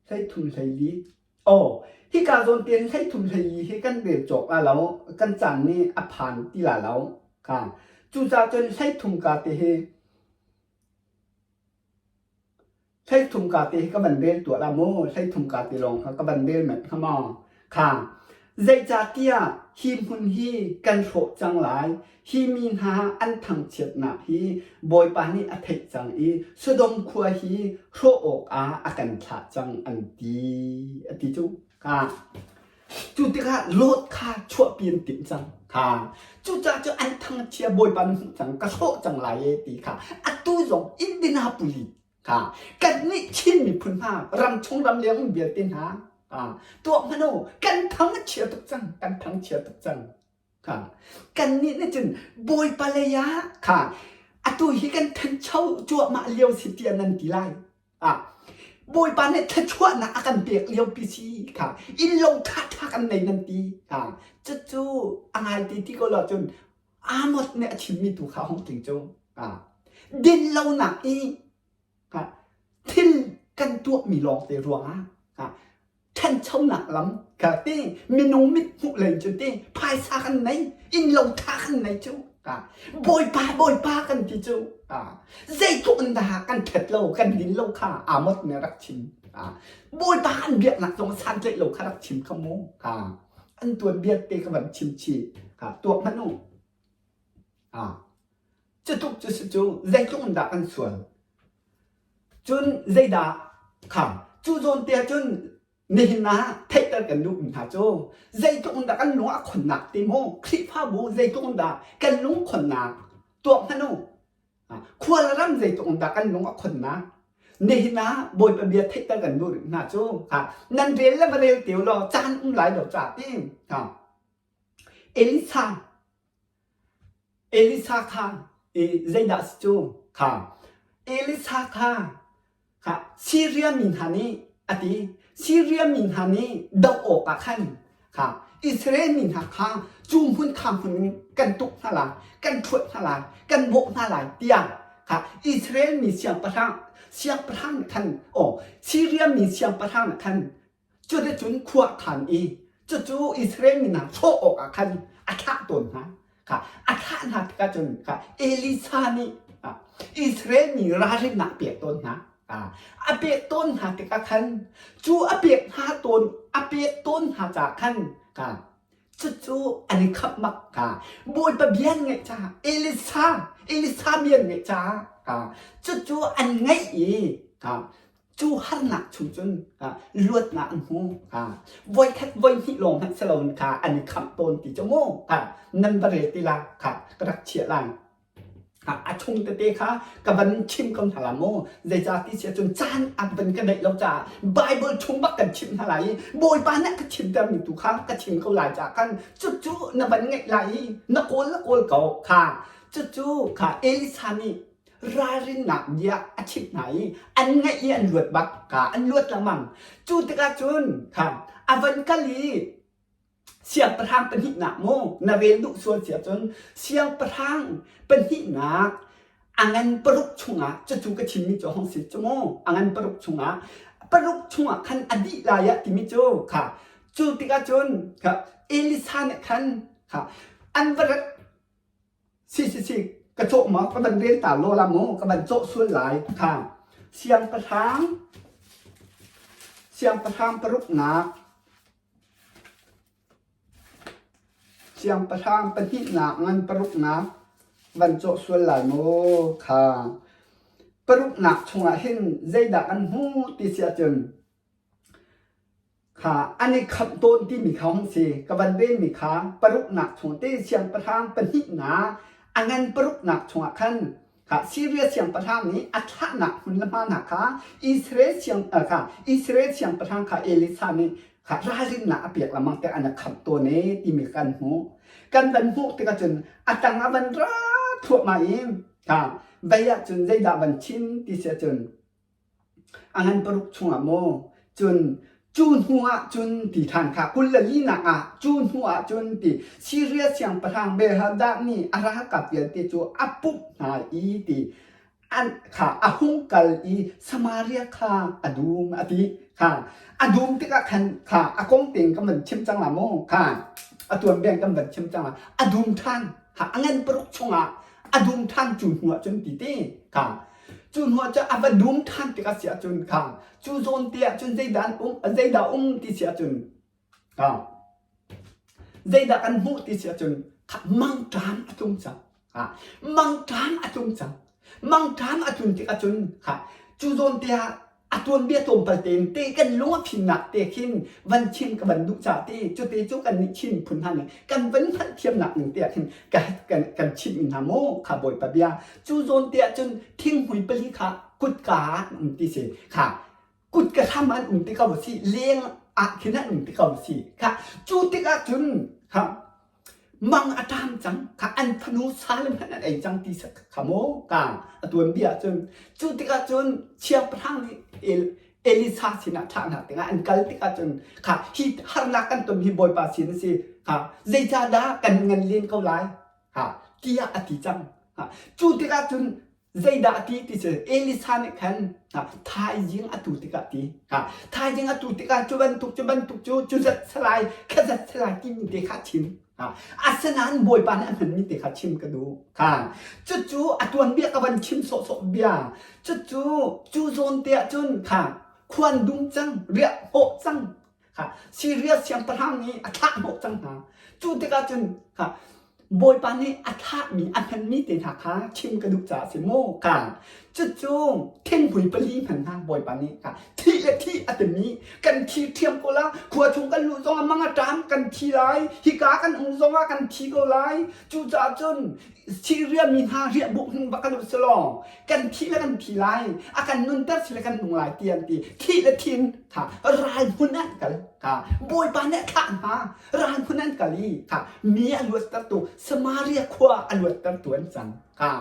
13 14 Aw, hika zawn tein 13 14 hi kan rel cawk la lo, kan caan nih a phan ti la lo. Kha. Cucaah cun 13 ka te hi 13 ka te hi ka van rel tuah la mu 13 ka te lawng kha ka van rel mat hnga maw kha zeicahtiah hi hmun hi kan hrawh cang lai hi mi hna an thangchiatnak hi Bawipa nih a theih cang i Sodom khua hi hrawh awkah a kan thlah cang an ti a ti cu kha cu tikah Lot kha chuahpi an timh cang kha cucaah cu an thangchia Bawipa nih hmuh cang ka hrawh cang lai e ti kha atu zong Indianapolis kha kannih Chin miphun hna ramchung ramleng um vialte hna tuah hmanh u kan thang a chia tuk cang kan thang chia tuk cang kha kannih nih cun Bawipa lei ah kha atu hi kan thancho cuahmah lio si tiah nan ti lai ah Bawipa nih thluachuahnak a kan pek lio pi si kha innlo tha tha kan nei nan ti kha cucu a ngai ti ti ko lo cun Amos nih a chimmi tu kha hung tling cu. Dinlonak i thil kan tuahmi lawngte ruangah ṭhanchonak lam ka ti minung mit hmuh lei cu ti phaisa kan nei innlo ṭha kan nei cu bawipa bawipa kan ti cu zeitluk in dah kan ṭhat lo kan din lo kha Amos nih rak chim bawipa kan biaknak zong santlaih lo kha rak chim kha mu an tuanbia te ka van chim chih tuak hmanh u cutuk cu si cu zeitluk in dah kan sual cun zeidah kha cu zawn te ah cun nihin ah theihter kan duh mi hna cu zeitluk in dah kan lung a khonnak ti mu Khrihfabu zeitluk in dah kan lung khonnak tuak hmanh u. Khua le ram zeitluk in dah kan lung a khonnak? Nihin ah Bawipa bia theihter kan duh rih hna cu nan rel le va rel te law caan um lai lo ca ti. Elisa Elisa kha zeidah si cu kha Elisa kha kha Siria mi hna nih a ti Siria mi hna nih doh awkah khan kha Israel mi hna kha cu hmun kha hmun in kan tuk hna lai kan ṭhuat hna lai kan bawh hna lai tiah kha Israel mi siangpahrang siangpahrang nih khan aw Siria mi siangpahrang nih khan Cuticun khua a khan i cucu Israel mi hna hrawh awkah khan a thlah tawn hna. Kha a thlah hna tikah cun kha Elisa nih Israel mi ralrinnak a pek tawn hna. A pek tawn hna tikah khan cu a pek hna tawn a pek tawn hna caah khan kha cucu an i khamh bak kha Bawipa bia an ngaih caah Elisa Elisa bia an ngaih caah kha cucu an ngaih i kha Cu harnak chung cun luatnak an hmu. Voikhat voihnih lawng hmanh si loin kha an i khamh tawn ti cu mu. Nan va rel ti la kha ka rak chiah lai. A chung tete kha ka van chim ko hna la mu. Zeicah ti si ahcun caan a van ka neih lo caah Bible chung bak kan chimh hna lai i Bawipa nih ka chimtermi tu kha ka chim ko lai caah khan cucu na van ngeih lai i na kawl na kawl ko kha cucu kha Elisa nih ralrinnak bia a chimh hna i an ngaih i an luat bak ka an luat lengmang. Cu tikah cun kha a van kal i siangpahrang pahnihnak mu na rel duh sual si ahcun siangpahrang pahnihnak a ngan paruk chungah cucu ka chimmi cu hong si cu mu a ngan paruk chungah paruk chungah khan a dih lai ah timi cu kha cu tikah cun kha Elisa nih khan kha an va rat Si si si, ka cawh maw? Ka van rel ta law la mu, ka van cawh sual lai. Kha siangpahrang siangpahrang paruknak siangpahrang pahnihnak ngan paruknak van cawh sual lai mu kha paruknak chungah hin zeidah kan hmuh ti si ahcun Kha an i khamh tawn timi kha hung si. Ka van relmi kha paruknak chung te siangpahrang pahnihnak a ngan paruknak chungah khan kha Siria siangpahrang nih a thlahnak hmun le hma hna kha Israel siang kha Israel siangpahrang kha Elisa nih kha ralrinnak a pek lengmang te an i khamh tawn e timi kan hmuh. Kan van hmuh tikah cun a tang a van ra thluahmah i kha vei ahcun zeidah van chim ti si ahcun A ngan paruk chungah maw? Cun cu hnu ah cun ti ṭhan kha 22nak ah cu hnu ah cun ti Siria siangpahrang Benhadad nih a ralkap vialte cu a pumh hna i ti an kha a hung kal i Samaria kha a dum a ti kha a dum tikah khan kha a kong tein kan van chim cang la maw kha a tuanbia kan van chim cang la a dum ṭhan kha a ngan paruk chungah a dum ṭhan cu hnu ah cun ti te kha Cu hnu ah cun a va dum ṭhan tik a si ahcun kha cu zawn te ah cun zeidah an um zeidah um ti si ahcun kha zeidah kan hmuh ti si ahcun kha mangṭam a tlung cang. Ha mangṭam a tlung cang. Mangṭam a tlun tik ahcun kha cu zawn te ah a tuanbia tlawmpal tein te kan lung a fimnak te khin van chim ka van duh ca te cu te cu kan nih Chin phun hna nih kan van hngalhthiamnak ning te ah khin kan kan chimh hna maw kha Bawipa bia cu zawn te ah cun thinghmui pali kha kutka ah an um ti si kha kutka hram an um ti ko si leng ah khin an um ti ko si kha cu tikah cun kha Mang a ṭam cang kha an fanu Salem hmanh an ei cang ti kha maw ka a tuanbia cun cu tikah cun siangpahrang nih Elisa sinah thlah hna tikah an kal tikah cun kha hi harnak kan ton hi Bawipa sin a si kha zeicahdah kan ngan len ko lai ha tiah a ti cang ha cu tikah cun Zeidah a ti ti cu Elisa nih khan thaizing a tu tikah ti. Thaizing a tu tikah cu bantuk cu bantuk cu cu zat salai kha zat salai timi te kha chim. Asinain Bawipa nih a hmanmi te kha chim ka duh. Kha cucu a tuanbia ka van chim sawhsawh bia. Cucu cu zawn te ah cun kha khuan dum cang, riah hnawh cang. Kha Siria siangpahrang nih a thlah hnawh cang hna. Cu tikah cun kha. Bawipa nih a thlahmi a hmanmi te hna kha chim ka duh caah a si mu ka. Cucu thinghmui pali hman hna Bawipa nih ka thih le thih a timi kan thi ṭhiam ko la khua chung kan luh zongah mang a ṭam kan thi lai hika kan um zongah kan thi ko lai cucaah cun Syria mi hna riahbuk hung va kal u selaw kan thi le kan thi lai a kan nunter si le kan nung lai ti an ti thi le thin kha ral hmun an kal kha Bawipa nih a thlah hna ral hmun an kal i kha mi a luattertu Samaria khua a luattertu an cang kha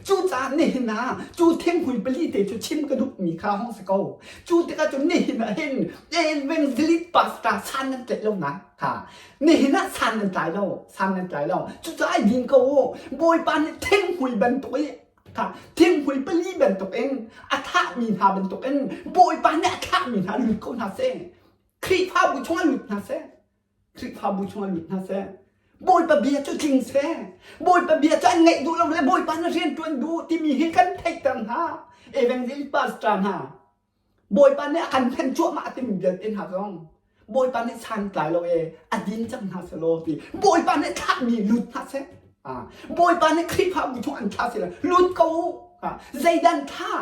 cucaah nihin ah cu thinghmui pali te cu chim ka duhmi kha hong si ko cu tikah cun nihin ah hin evangelist pastor san nan tlaih lo na kha nihin ah san nan tlai lo san nan tlai lo cucaah ai din ko u Bawipa nih thinghmui bantuk i kha thinghmui pali bantuk in a thahmi hna bantuk in Bawipa nih a thlahmi hna lut ko hna seh Khrihfabu chungah lut hna seh Khrihfabu chungah lut hna seh Bawipa bia cu tling seh Bawipa bia cu an ngaih duh lo le Bawipa na rian ṭuan duh timi hi kan theihter hna evangelist pastor hna Bawipa nih a kan hlen cuahmah timi vialte hna zong Bawipa nih santlai lo e a din cang hna selaw ti Bawipa nih thlahmi lut hna seh Bawipa nih Khrihfabu chung an thlah seh lut ko u zeidan thla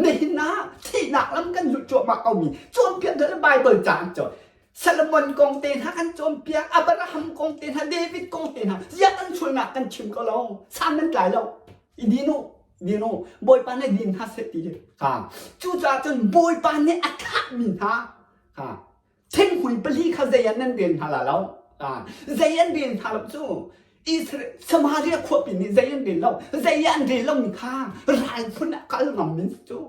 Nihin ah thihnak lam kan zulh cuahmah komi cawnpiak deuh Bible ca an cawn. Solomon kong te hna kan cawnpiak, Abraham kong te hna, David kong te hna, ziah kan sualnak kan chim ko lo, san nan tlai lo. I din u, din u, Bawipa nih din hna seh ti ha. Cucaah cun Bawipa nih a thlahmi hna ha. Thinghmui pali kha zei ah nan rel hna la lo. Ha. Zei an rel hna lo cu Israel Samaria khuapi nih zei an rel lo. Zei an rel lomi kha ral phun ah kal ngam min cu.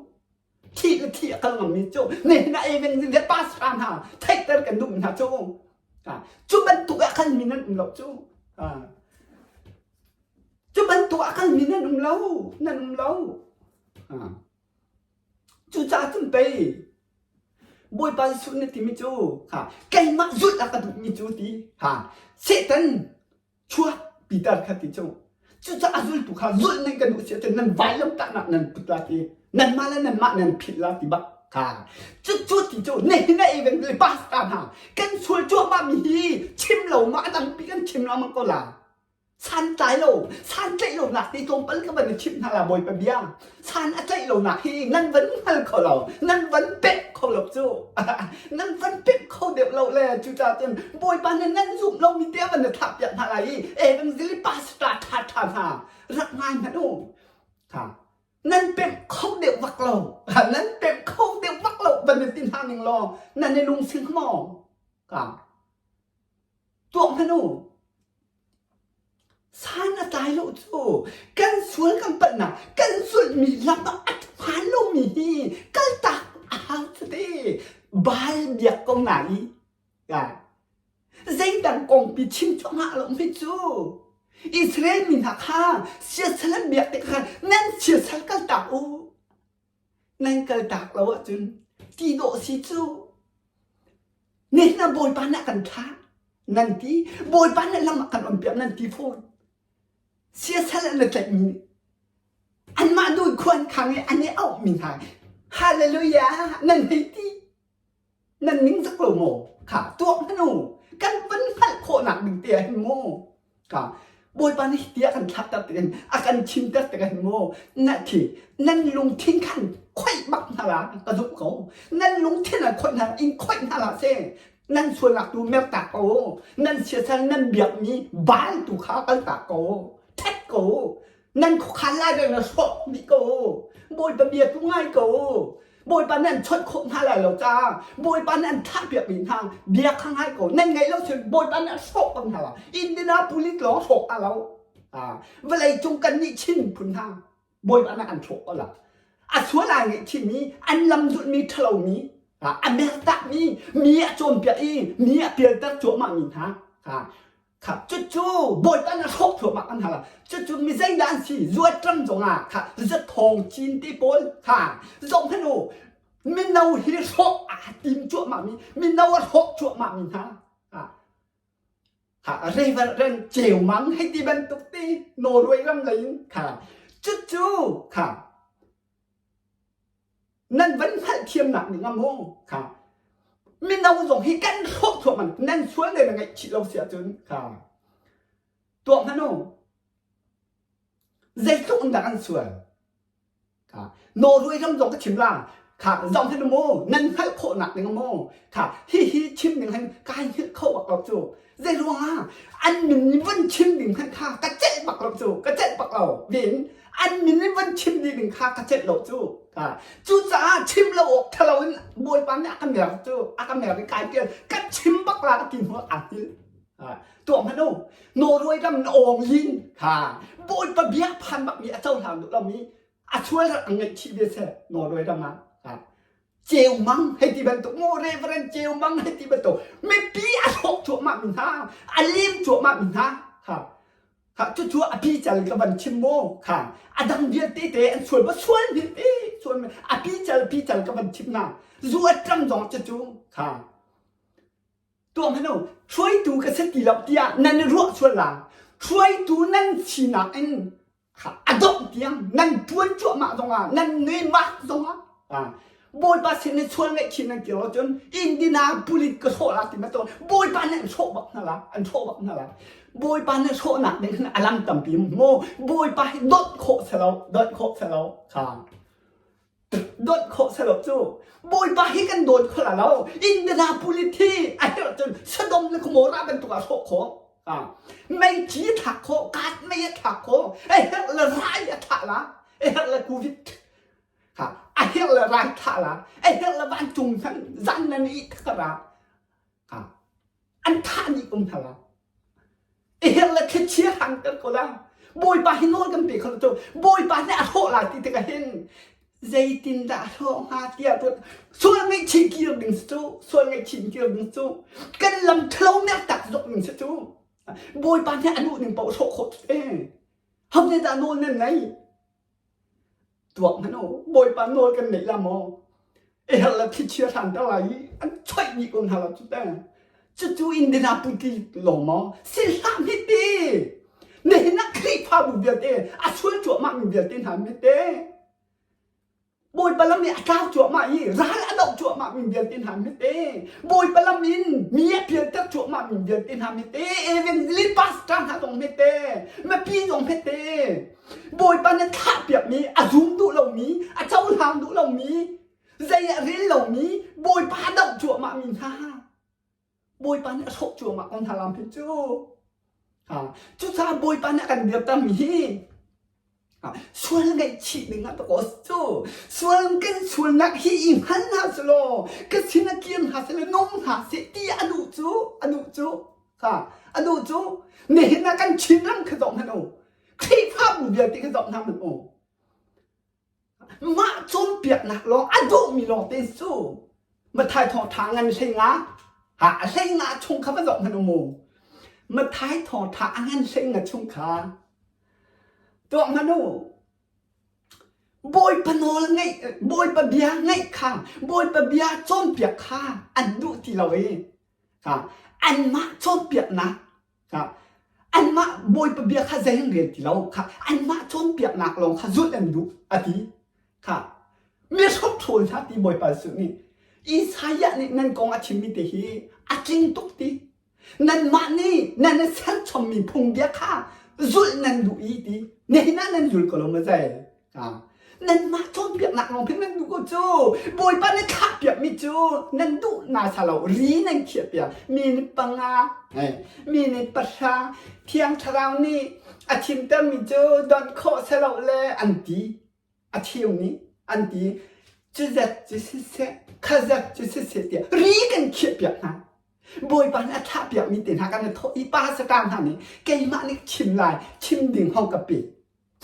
Thih le thih a kal ngam mi cu nihin ah even le pastor hna theihter kan duh hna cu. Cu bantuk ah khan mi nan um lo cu. Cu bantuk ah khan mi nan um lo. Nan um lo. Cucaah cun pei Bawipa Jesuh na timi cu ha keimah zulh a ka duhmi cu ti ha Satan chuak Peter kha ti cu cucaah zultu kha zulh nan ka duh si ahcun nan vailam tahnak nan put la ti nanmah le nanmah nan philh la ti bak ha cucu ti cu nihin ah even le pastor hna kan sual cuahmah mi hi chim lo ma a tampi kan chim lengmang ko la Santlai lo, san tlaih lonak ti tlawmpal ka van i chimh hna la Bawipa bia. San a tlaih lonak hi nan van hngal kho lo, nan van pek kho lo cu. nan van pek kho deuh lo le cucaah cun Bawipa nih nan zumh lomi te van i thlah piak hna lai i evangelist pastor ṭha ṭha hna rak ngai hmanh u. Ha. Nan pemh kho deuh vak lo. Nan pemh kho deuh vak lo van i ti hna ning law nan i lungsing maw? Ka. Tuak hmanh u. San a tlai lo cu kan sual kan palhnak kan zulhmi lam ah a hmaan lomi hi kaltak a hau cu te Baal biak ko na i zeidang kongpi chim cuahmah lo mi cu Israel mi hna kha siasal an biak tik khan nan siasal kaltak u nan kaltak lo ahcun ti dawh si cu Nihin ah Bawipa nih a kan thlah nan ti Bawipa nih lam a kan onpiak nan ti fawn siasal an i tlaihmi nih anmah dun khuan khang i an i auhmi hna hallelujah nan hei ti nan ningzak lo maw kha tuak hmanh u kan van hngalh khawhnak ding te ah hin maw Ka Bawipa nih ti a kan thlakter tikin a kan chimter tikin maw na thi nan lungthin khan khoih bak hna la ka zumh ko nan lungthin ah khoih hna in khoih hna la se nan sualnak tu mertak ko nan siasal nan biakmi baal tu kha kaltak ko that ko nan khuakhan lai na hrawk dih ko Bawipa bia tu ngai ko Bawipa nan chawnh khawh hna lai lo ca Bawipa nan thah piak mi hna bia kha ngai ko nan ngaih lo cun Bawipa nan hrawk ko hna la Indianapolis lawng hrawk hna lo vawlei cung kan nih Chin phun hna Bawipa nan an hrawk ko la a sual ai ngaih chin mi an lam zulh mi ṭhalo mi a mertak mi mi a cawnpiak i mi a pialter cuahmah mi hna Kha cucu Bawipa na hrawk thluahmah kan hal. Cucu mi zeidah an si? Zuatram zongah kha zathawng cin te pawl kha zoh hmanh u. Mino hi hrawk aa tim cuahmah mi, mino a hrawk cuahmah mi hna. Ha Reverend Ceumang hei ti bantuk ti Norway ram lei in kha cucu kha Nan van hngalhthiamnak ning ah maw kha mino zong hi kan hrawh thuahmang nan sual le na ngaihchih lo si ahcun kha. Tuah hmanh u. Zeitluk in dah an sual? Kha Norway ram zong ka chim la. Kha zong hin mu nan hngalh khawhnak ding mu. Kha hihi chim ding hin kai hngilh kho bak lo cu. Zei ruangah an min in van chim ding hmanh kha ka celh bak lo cu. Ka celh bak lo. Vin an min in van chim ding kha ka celh lo cu. Kha cucaah chim lo awk thalo in Bawipa nih a ka mer cu. A ka mer i kai tial ka chim bak la ka ti hnu ah hngilh. Tuah hmanh u. Norway ram na awng lin kha Bawipa bia phan bakmi a cohlang duh lomi a sual rak an ngaihchih ve seh Norway ram ah. Ceu mang hei ti bantuk mu Reverend Ceu Mang hei ti bantuk mipi a hrawk cuahmah mi hna a lim cuahmah mi hna kha kha cucu a pi cal ka van chim mu kha a dang vialte te an sual ba sual mi te sual mi a pi cal pi cal ka van chim na zu a tram zong cucu kha Tuah hmanh u, hruaitu ka si ti lo tiah nan i ruah sual lai. Hruaitu nan sinak in a dongh tiang nan ṭuan cuahmah zongah, nan nemak zongah Bawipa sin i sual ngaihchih nan kir ahcun Indianapolis ka hrawh la ti ma to Bawipa nih an hrawh bak hna la, an hrawh bak hna la. Bawipa nih hrawhnak ding hin a lam tampi mu. Bawipa hi dawt khawh si lo, dawt khawh si lo. Kha. Dawt khawh si lo cu. Bawipa hi kan dawt kho la lo. Indianapolis hi a herh cun Sodom le Gomorrah bantuk ah hrawh khawh. Meici a thlak khawh, kat mei a thlak khawh, a herh le rai a thlah la, a herh le covid ha a herh le rai thlah la, a herh le vancung hmanh zan nan i thakara. An thah dih ko hna la. I herh le thlichia hrangter ko la. Bawipa hi nawl kan pe kho lo cu. Bawipa nih a hrawh lai ti tikah hin zeitindah a hrawh hnga tiah ruat sual ngaihchih kir ding si cu sual ngaihchih kir ding cu kan lam ṭhalo mertak zok ding si cu Bawipa nih a duh ning paoh hrawh khawh cu te ho nih dah nawl nan ngei Tuak hmanh u, Bawipa nawl kan neih la maw? I herh le thlichia hranter lai i an choih dih ko hna lo cu te. Cucu Indianapolis lawng maw? Si hlah hmet te. Nihin ah Khrihfabu vialte a sual cuahmah mi vialte hna hmet te. Bawipa lam i a tlau cuahmah i ral a doh cuahmah mi vialte hna hmet te. Bawipa lam in mi a pialter cuahmah mi vialte hna hmet te. Evangelist pastor hna zong hmet te. Mipi zong hmet te. Bawipa nih thlahpiakmi, a zum duh lomi, a cohlang duh lomi, zei ah rel lomi, Bawipa a doh cuahmahmi hna Bawipa nih a hrawh cuahmah ko hna lam hi cu. Cucaah Bawipa nih a kan dirtermi hi sual ngaihchih ding ah dakaw cu sual kan sualnak hi i hngal hna selaw ka sin a kir hna selaw nung hna seh ti a duh cu a duh cu ha a duh cu nihin ah kan Chin ram kha zoh hmanh u Khrihfabu vialte kha zoh hna hmanh u. Mah cawnpiaknak lawng a duhmi lawng te cu Mathai thawngṭha ngan hleinga ha a hleinga chung kha va zoh hmanh u mu. Mathai thawngṭha a ngan hleinga chung kha tuah hmanh u. Bawipa nawl ngaih Bawipa bia ngaih kha Bawipa bia cawnpiak kha an duh ti lo i ha anmah cawnpiaknak Anmah Bawipa bia kha zei an rel ti lo. Kha anmah cawnpiaknak lawng kha zulh an duh a ti. Kha mi hrokhrol hna ti Bawipa Jesuh nih Isaiah nih nan kong a chimmi te hi a tling tuk ti. Nanmah nih nan i serchommi phungbia kha zulh nan duh i ti. Nihin ah nan zul ko lo maw zei? Nanmah cawnpiaknak lawng pei nan duh ko cu. Bawipa nih thlahpiakmi cu nan duh na sa lo. Ri nan khiahpiak. Mi nih panga, mi nih pahra, Thiang Thlarau nih a thimtermi cu donh khawh si lo le an ti. A cheu nih an ti. Cuzat cu siseh, khazat cu siseh tiah ri kan khiahpiak hna. Bawipa nih a thlahpiakmi te hna kan i thawh i pa Satan hna nih keimah nih chim lai, chim ding hong ka pe.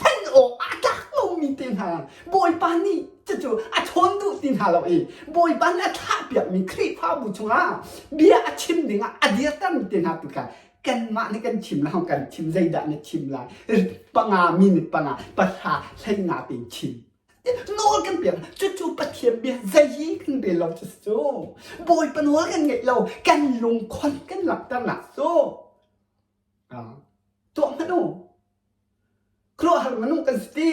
Hman awk aa tlak lomi te hna Bawipa nih cucu a chawn duh ti hna lo i Bawipa nih a thlahpiakmi Khrihfabu chungah bia a chim dingah a dirtermi te hna tu kha kanmah nih kan chim la kan chim zeidah na chim lai panga minute panga pahra hleinga tein chim nawl kan pek cucu Pathian bia zei kan rel lo cu cu Bawipa nawl kan ngeih lo kan lungkhon kan langhternak cu tuah hmanh u Khuaruahhar minung kan si ti.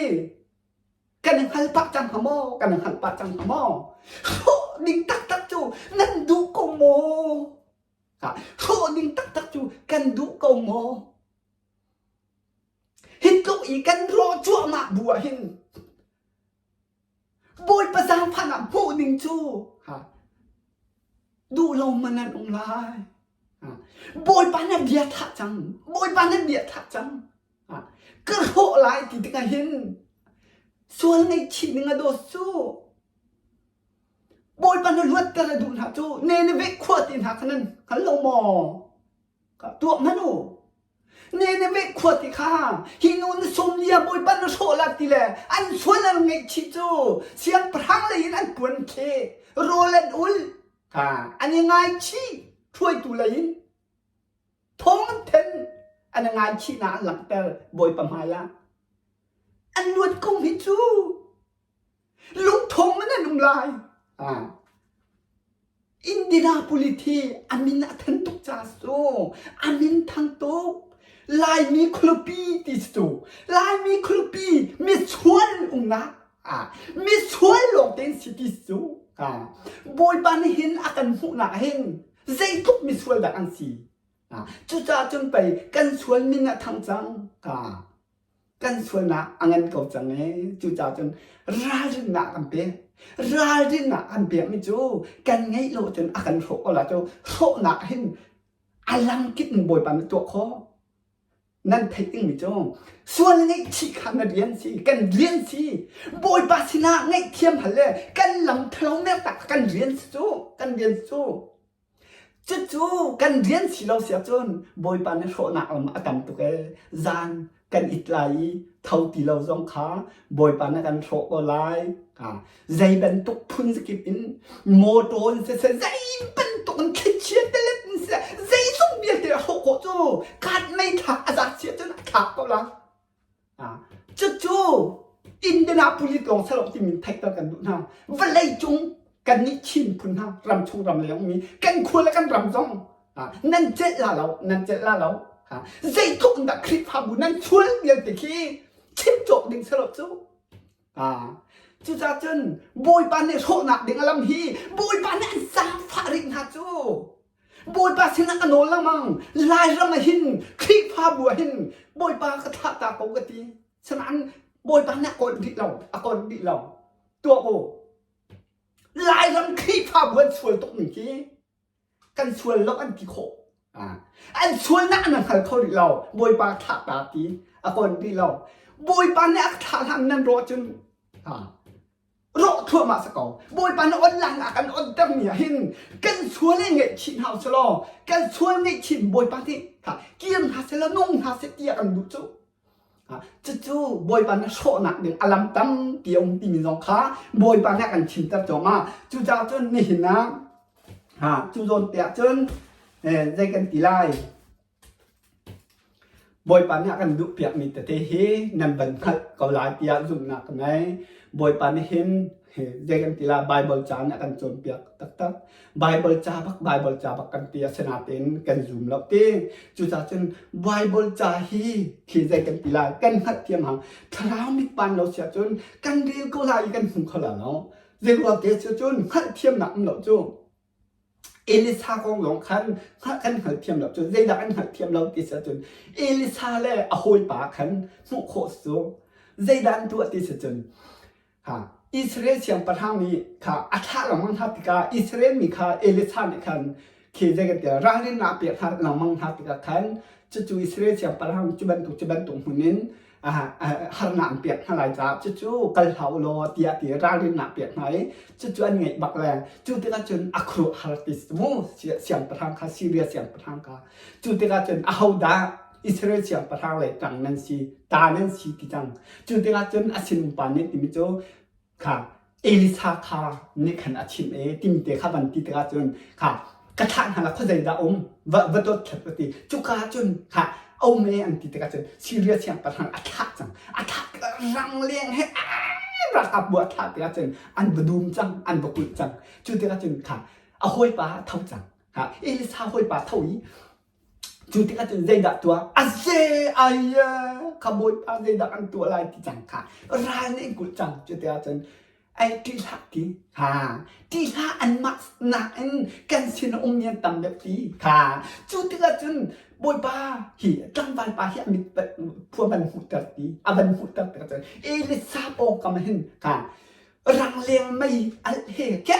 Kan i hngal pah cang hnga maw? Kan i hngal pah cang hnga maw? Hrawh ding taktak cu nan duh ko maw? Hrawh ding taktak cu kan duh ko maw? tluk i kan rawh cuahmah bu ah hin Bawipa zaangfahnak hmuh ning cu ha duh lo man an um lai. Bawipa na bia thah cang. Bawipa na bia thah cang. Ka hrawh lai ti tikah hin sual ngaihchih ning a dawt cu. Bawipa na luatter a duh hna cu Nineveh khua te hna kha nan hngal lo maw? Ka tuah hmanh u. Nineveh khua ti kha hi nu na sawm lia Bawipa na hrawh la ti le an sual an ngaihchih cu siangpahrang lei in an puan khe rawl an ul ha an i ngaichih hruaitu lei in thawng an then an i ngaichihnak an langhter Bawipa hmai ah an luat ko hi cu Lungthawng in an um lai. Ah. Indianapolis hi a min a than tuk ca cu a min thang tuk. Laimi khualipi ti si cu. Laimi khualipi misual umnak. Ah, misual lawng tein si ti si cu. Ah, Bawipa nih hin a kan hmuhnak hin zeitluk misual dah an si. Ah, cucaah cun pei kan sual min a thang cang. Ah, kan sualnak a ngan ko cang ee. Cucaah cun ralrinnak kan pek. Ralrinnak kan pekmi cu kan ngeih lo cun a kan hrawh ko la cu hrawhnak hin a lamkip in Bawipa nih tuah khawh. Nan theih dingmi cu sual ngaihchih kha na rian si, kan rian si. Bawipa sinah ngaihthiam hal le kan lam thalo mertak kan rian si cu, kan rian si cu. Cucu kan rian si lo si ahcun Bawipa nih hrawhnak lam a tam tuk ee. Zan kan it lai i tho ti lo zong kha Bawipa nih kan hrawh ko lai. Zei bantuk phun zakip in mawṭaw in siseh, zei bantuk in thlichia telet in siseh, zeizong vialte a hrawh khawh cu kaat mei thlak a zat si ahcun a thlak ko lai. Cucu Indianapolis lawng salawk timi theihter kan duh hna. Vawlei cung kannih Chin phun hna ramchung ram leng ummi kan khua le kan ram zong nan celh la lo, nan celh la lo. Zeitluk in dah Khrihfabu nan sual vialte khi chim cawk ding salawk cu. Cucaah cun Bawipa nih hrawhnak ding a lam hi Bawipa nih an zaangfah rih hna cu. Bawipa sinah ka nawl lengmang. Lairam ah hin Khrihfabu ah hin Bawipa ka thlah ta ko ka ti. Sinain Bawipa nih a kawn rih lo, a kawn rih lo. Tuah u. Lairam Khrihfabu an sual tuk ning khi kan sual lo an ti khawh. An sualnak an hngal kho rih lo. Bawipa thlah ta ti a kawn rih lo. Bawipa nih a thlah hlan nan ruah cun rawh thluahmah si ko. Bawipa na on lang ah kan onter mi ah hin kan sual i ngaihchih hna usih law kan sual ngaihchih Bawipa nih kir hna seh law nung hna seh tiah kan duh cu. Cucu Bawipa na hrawhnak ding a lam tampi a um timi zong kha Bawipa nih a kan chimter cuahmah. Cucaah cun nihin ah cu zawn te ah cun zei kan ti lai Bawipa nih a kan duhpiakmi tete hi nan van hngalh ko lai tiah zumhnak ka ngei. Bawipa nih hin zei kan ti lai Baibal ca nih a kan cawnpiak taktak. Baibal ca bak Baibal ca bak kan ti asinain kan zum lo ti. Cucaah cun Baibal ca hi khi zei kan ti lai kan hngalhthiam hang thlarau mit pan lo si ahcun kan rel ko lai i kan hmu kho lai lo. Zei ruang te si cun hngalhthiamnak um lo cu. Elisa kong zong khan kan hngalthiam lo cun zeidah kan hngalthiam lo ti si ahcun Elisa le a hawipa khan hmuh khawh si cu zeidah an tuah ti si cun ha Israel siangpahrang nih kha a thlah lengmang hna tikah Israel mi kha Elisa nih khan khi zei kan ti ralrinnak a pek hna lengmang hna tikah khan cucu Israel siangpahrang cu bantuk cu bantuk hmun in harnak an pek hna lai caah cucu kal hlah u law tiah ti ralrinnak pek hna i cucu an ngeih bak le cu tikah cun a khuaruahhar ti mu siangpahrang kha Syria siangpahrang kha cu tikah cun ahodah Israel siangpahrang lei ṭang nan si ta nan si ti cang cu tikah cun a sinumpa nih timi cu kha Elisa kha nih khan a chimh e timi te kha van ti tikah cun kha ka thlah hna la khuazei dah um va va dot thlat va ti cuka cun kha um e an ti tikah cun Syria siangpahrang a thlah cang a thlah tikah rangleng he ralkap bu a thlah tikah cun an va dum cang an va kulh cang cu tikah cun kha a hawipa a tho cang kha Elisa hawipa tho i Cu tikah cun zeidah tuah? A ze ai kha bawipa zeidah kan tuah lai ti cang kha ral nih an kulh cang. Cu tikah cun ai ṭih hlah ti. Ha ṭih hlah anmah nakin kan sin a ummi an tam deuh ti. Ha cu tikah cun. Bawipa hi tlangval pa hi a mit phua van hmuhter ti a van hmuhter tikah cun Elisa pawngkam ah hin ka rangleng mei alh he ke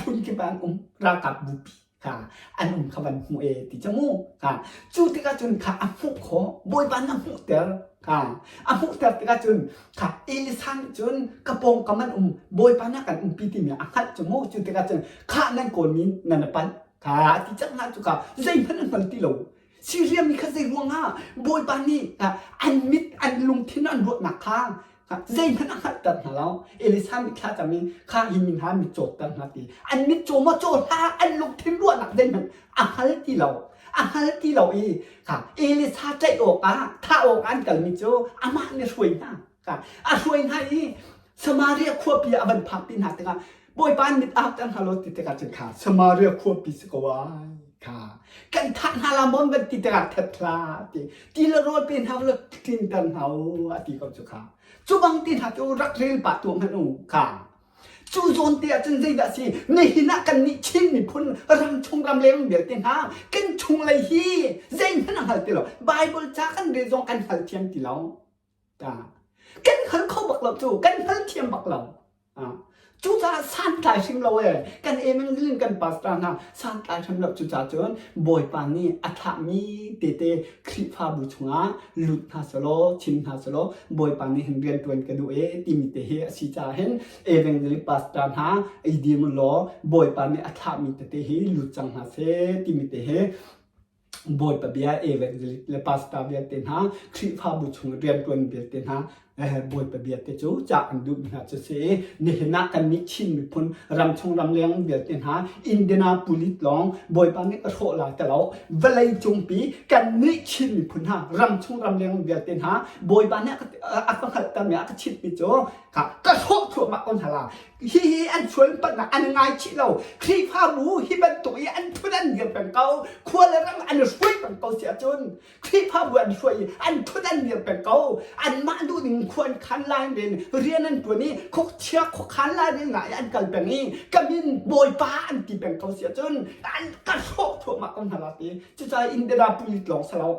phun kip ah an um ralkap bupi kha an um kha van hmuh e ti cu mu kha cu tikah cun kha a hmuh khawh Bawipa nih a hmuhter kha a hmuhter tikah cun kha Elisa nih cun ka pawngkam an um Bawipa nih a kan umpi timi a hngalh cu mu cu tikah cun kha nan kawlmi nan i palh kha a ti cang hna cu kha zeihmanh an hngal ti lo Siria mi kha zei ruangah Bawipa nih an mit an lungthin an ruahnak kha zeihmanh a hngalhter hna lo. Elisa nih thla cam i kha hi mi hna mit cawtter hna ti. An mit caw maw caw hlah an lungthin ruahnak zeihmanh a hngal ti lo. A hngal ti lo i kha Elisa tlaih awkah thah awkah an kalmi cu amah nih hruai hna. Kha a hruai hna i Samaria khuapi a van phakpi hna tikah Bawipa mit au ter hna law ti tikah cun kha Samaria khuapi si ko ai kha kan thah hna la maw van ti tikah that hlah ti ti le rawl pe hna law tlin ter hna u a ti ko cu kha cu bang ti hna cu rak rel pah tuah hmanh u kha cu zawn te ah cun zeidah si nihin ah kan nih Chin miphun ram chung ram leng vialte hna kan chunglei hi zeihmanh a hngal ti lo Bible ca kan rel zong kan hngal thiam ti lo Kan hngal kho bak lo cu, kan hngal thiam bak lo. Cucaah santlai hrim lo ee. Kan evangelist kan pastor hna santlai hrim lo cucaah cun Bawipa nih a thlahmi tete Khrihfabu chungah lut hna selaw chim hna selaw Bawipa nih hin rianṭuan ka duh ee timi te hi a si caah hin evangelist pastor hna i dim law Bawipa nih a thlahmi tete hi lut cang hna seh timi te hi Bawipa bia evangelist le pastor vialte hna Khrihfabu chung rianṭuan vialte hna Bawipa bia te cu cah an duhmi hna cu si nihin ah kannih Chin miphun ramchung ramleng vialte hna Indianapolis lawng Bawipa nih ka hrawh lai ti lo vawlei cungpi kannih Chin miphun hna ramchung ramleng vialte hna Bawipa nih a ka hngalhtermi a ka chimhmi cu ka hrawh thluahmah ko hna la Hihi an sualpalhnak an ngaichih lo. Khrihfabu hi bantuk i an thut an dir peng ko. Khua le ram an hruai peng ko si ahcun Khrihfabu an hruai i an thut an dir peng ko. Anmah duhning khua an khan lai len rian an tuan i khuachia khuakhan lai len ah an kal peng i ka min Bawipa an ti peng ko si ahcun an ka hrawh thluahmah ko hna la ti. Cucaah Indianapolis lawng si lo.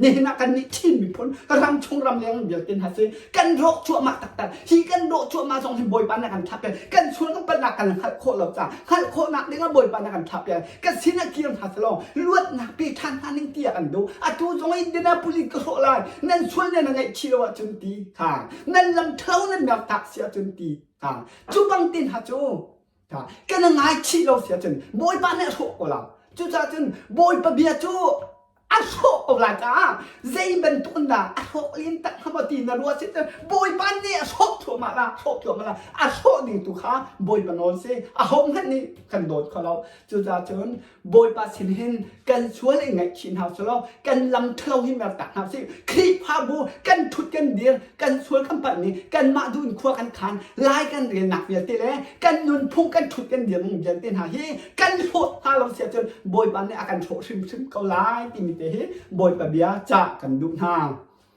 Nihin ah kannih Chin miphun ramchung ramleng vialte hna si kan rawk cuahmah taktak. Hi kan rawh cuahmah zong hi Bawipa na kan thlah piak. Kan sual kan palhnak kan hngalh khawh lo caah hngalh khawhnak ding ah Bawipa na kan thlah piak. Kan sin ah kir hna selaw luatnak pe ṭhan hna ning tiah kan duh. Atu zong Indianapolis ka hrawh lai. Nan sual nan ngaihchih lo ahcun ti kha. Nan lam ṭhalo nan mertak si ahcun ti kha. Cu bang te hna cu kan ngaichih lo si ahcun Bawipa nih a hrawh ko lai. Cucaah cun Bawipa bia cu a hrawh ko lai caah zei bantuk in dah a hrawh len tak hnga maw ti na ruah si cun Bawipa nih a hrawh thluahmah la hrawh thluahmah la a hrawh ding tu kha Bawipa nawl si a ho hmanh nih kan dawt kho lo cucaah cun Bawipa sin hin kan sual i ngaihchih hna selaw kan lam ṭhalo hi mertak hna usih Khrihfabu kan ṭhut kan dir kan sual kan palh ni kanmah duh in khua kan khan lai kan relnak vialte le kan nunphung kan ṭhut kan dir ning vialte hna hi kan hlawt hna lo si ahcun Bawipa nih a kan hrawh hrimhrim ko lai timi te hi Bawipa bia cah kan duh hna.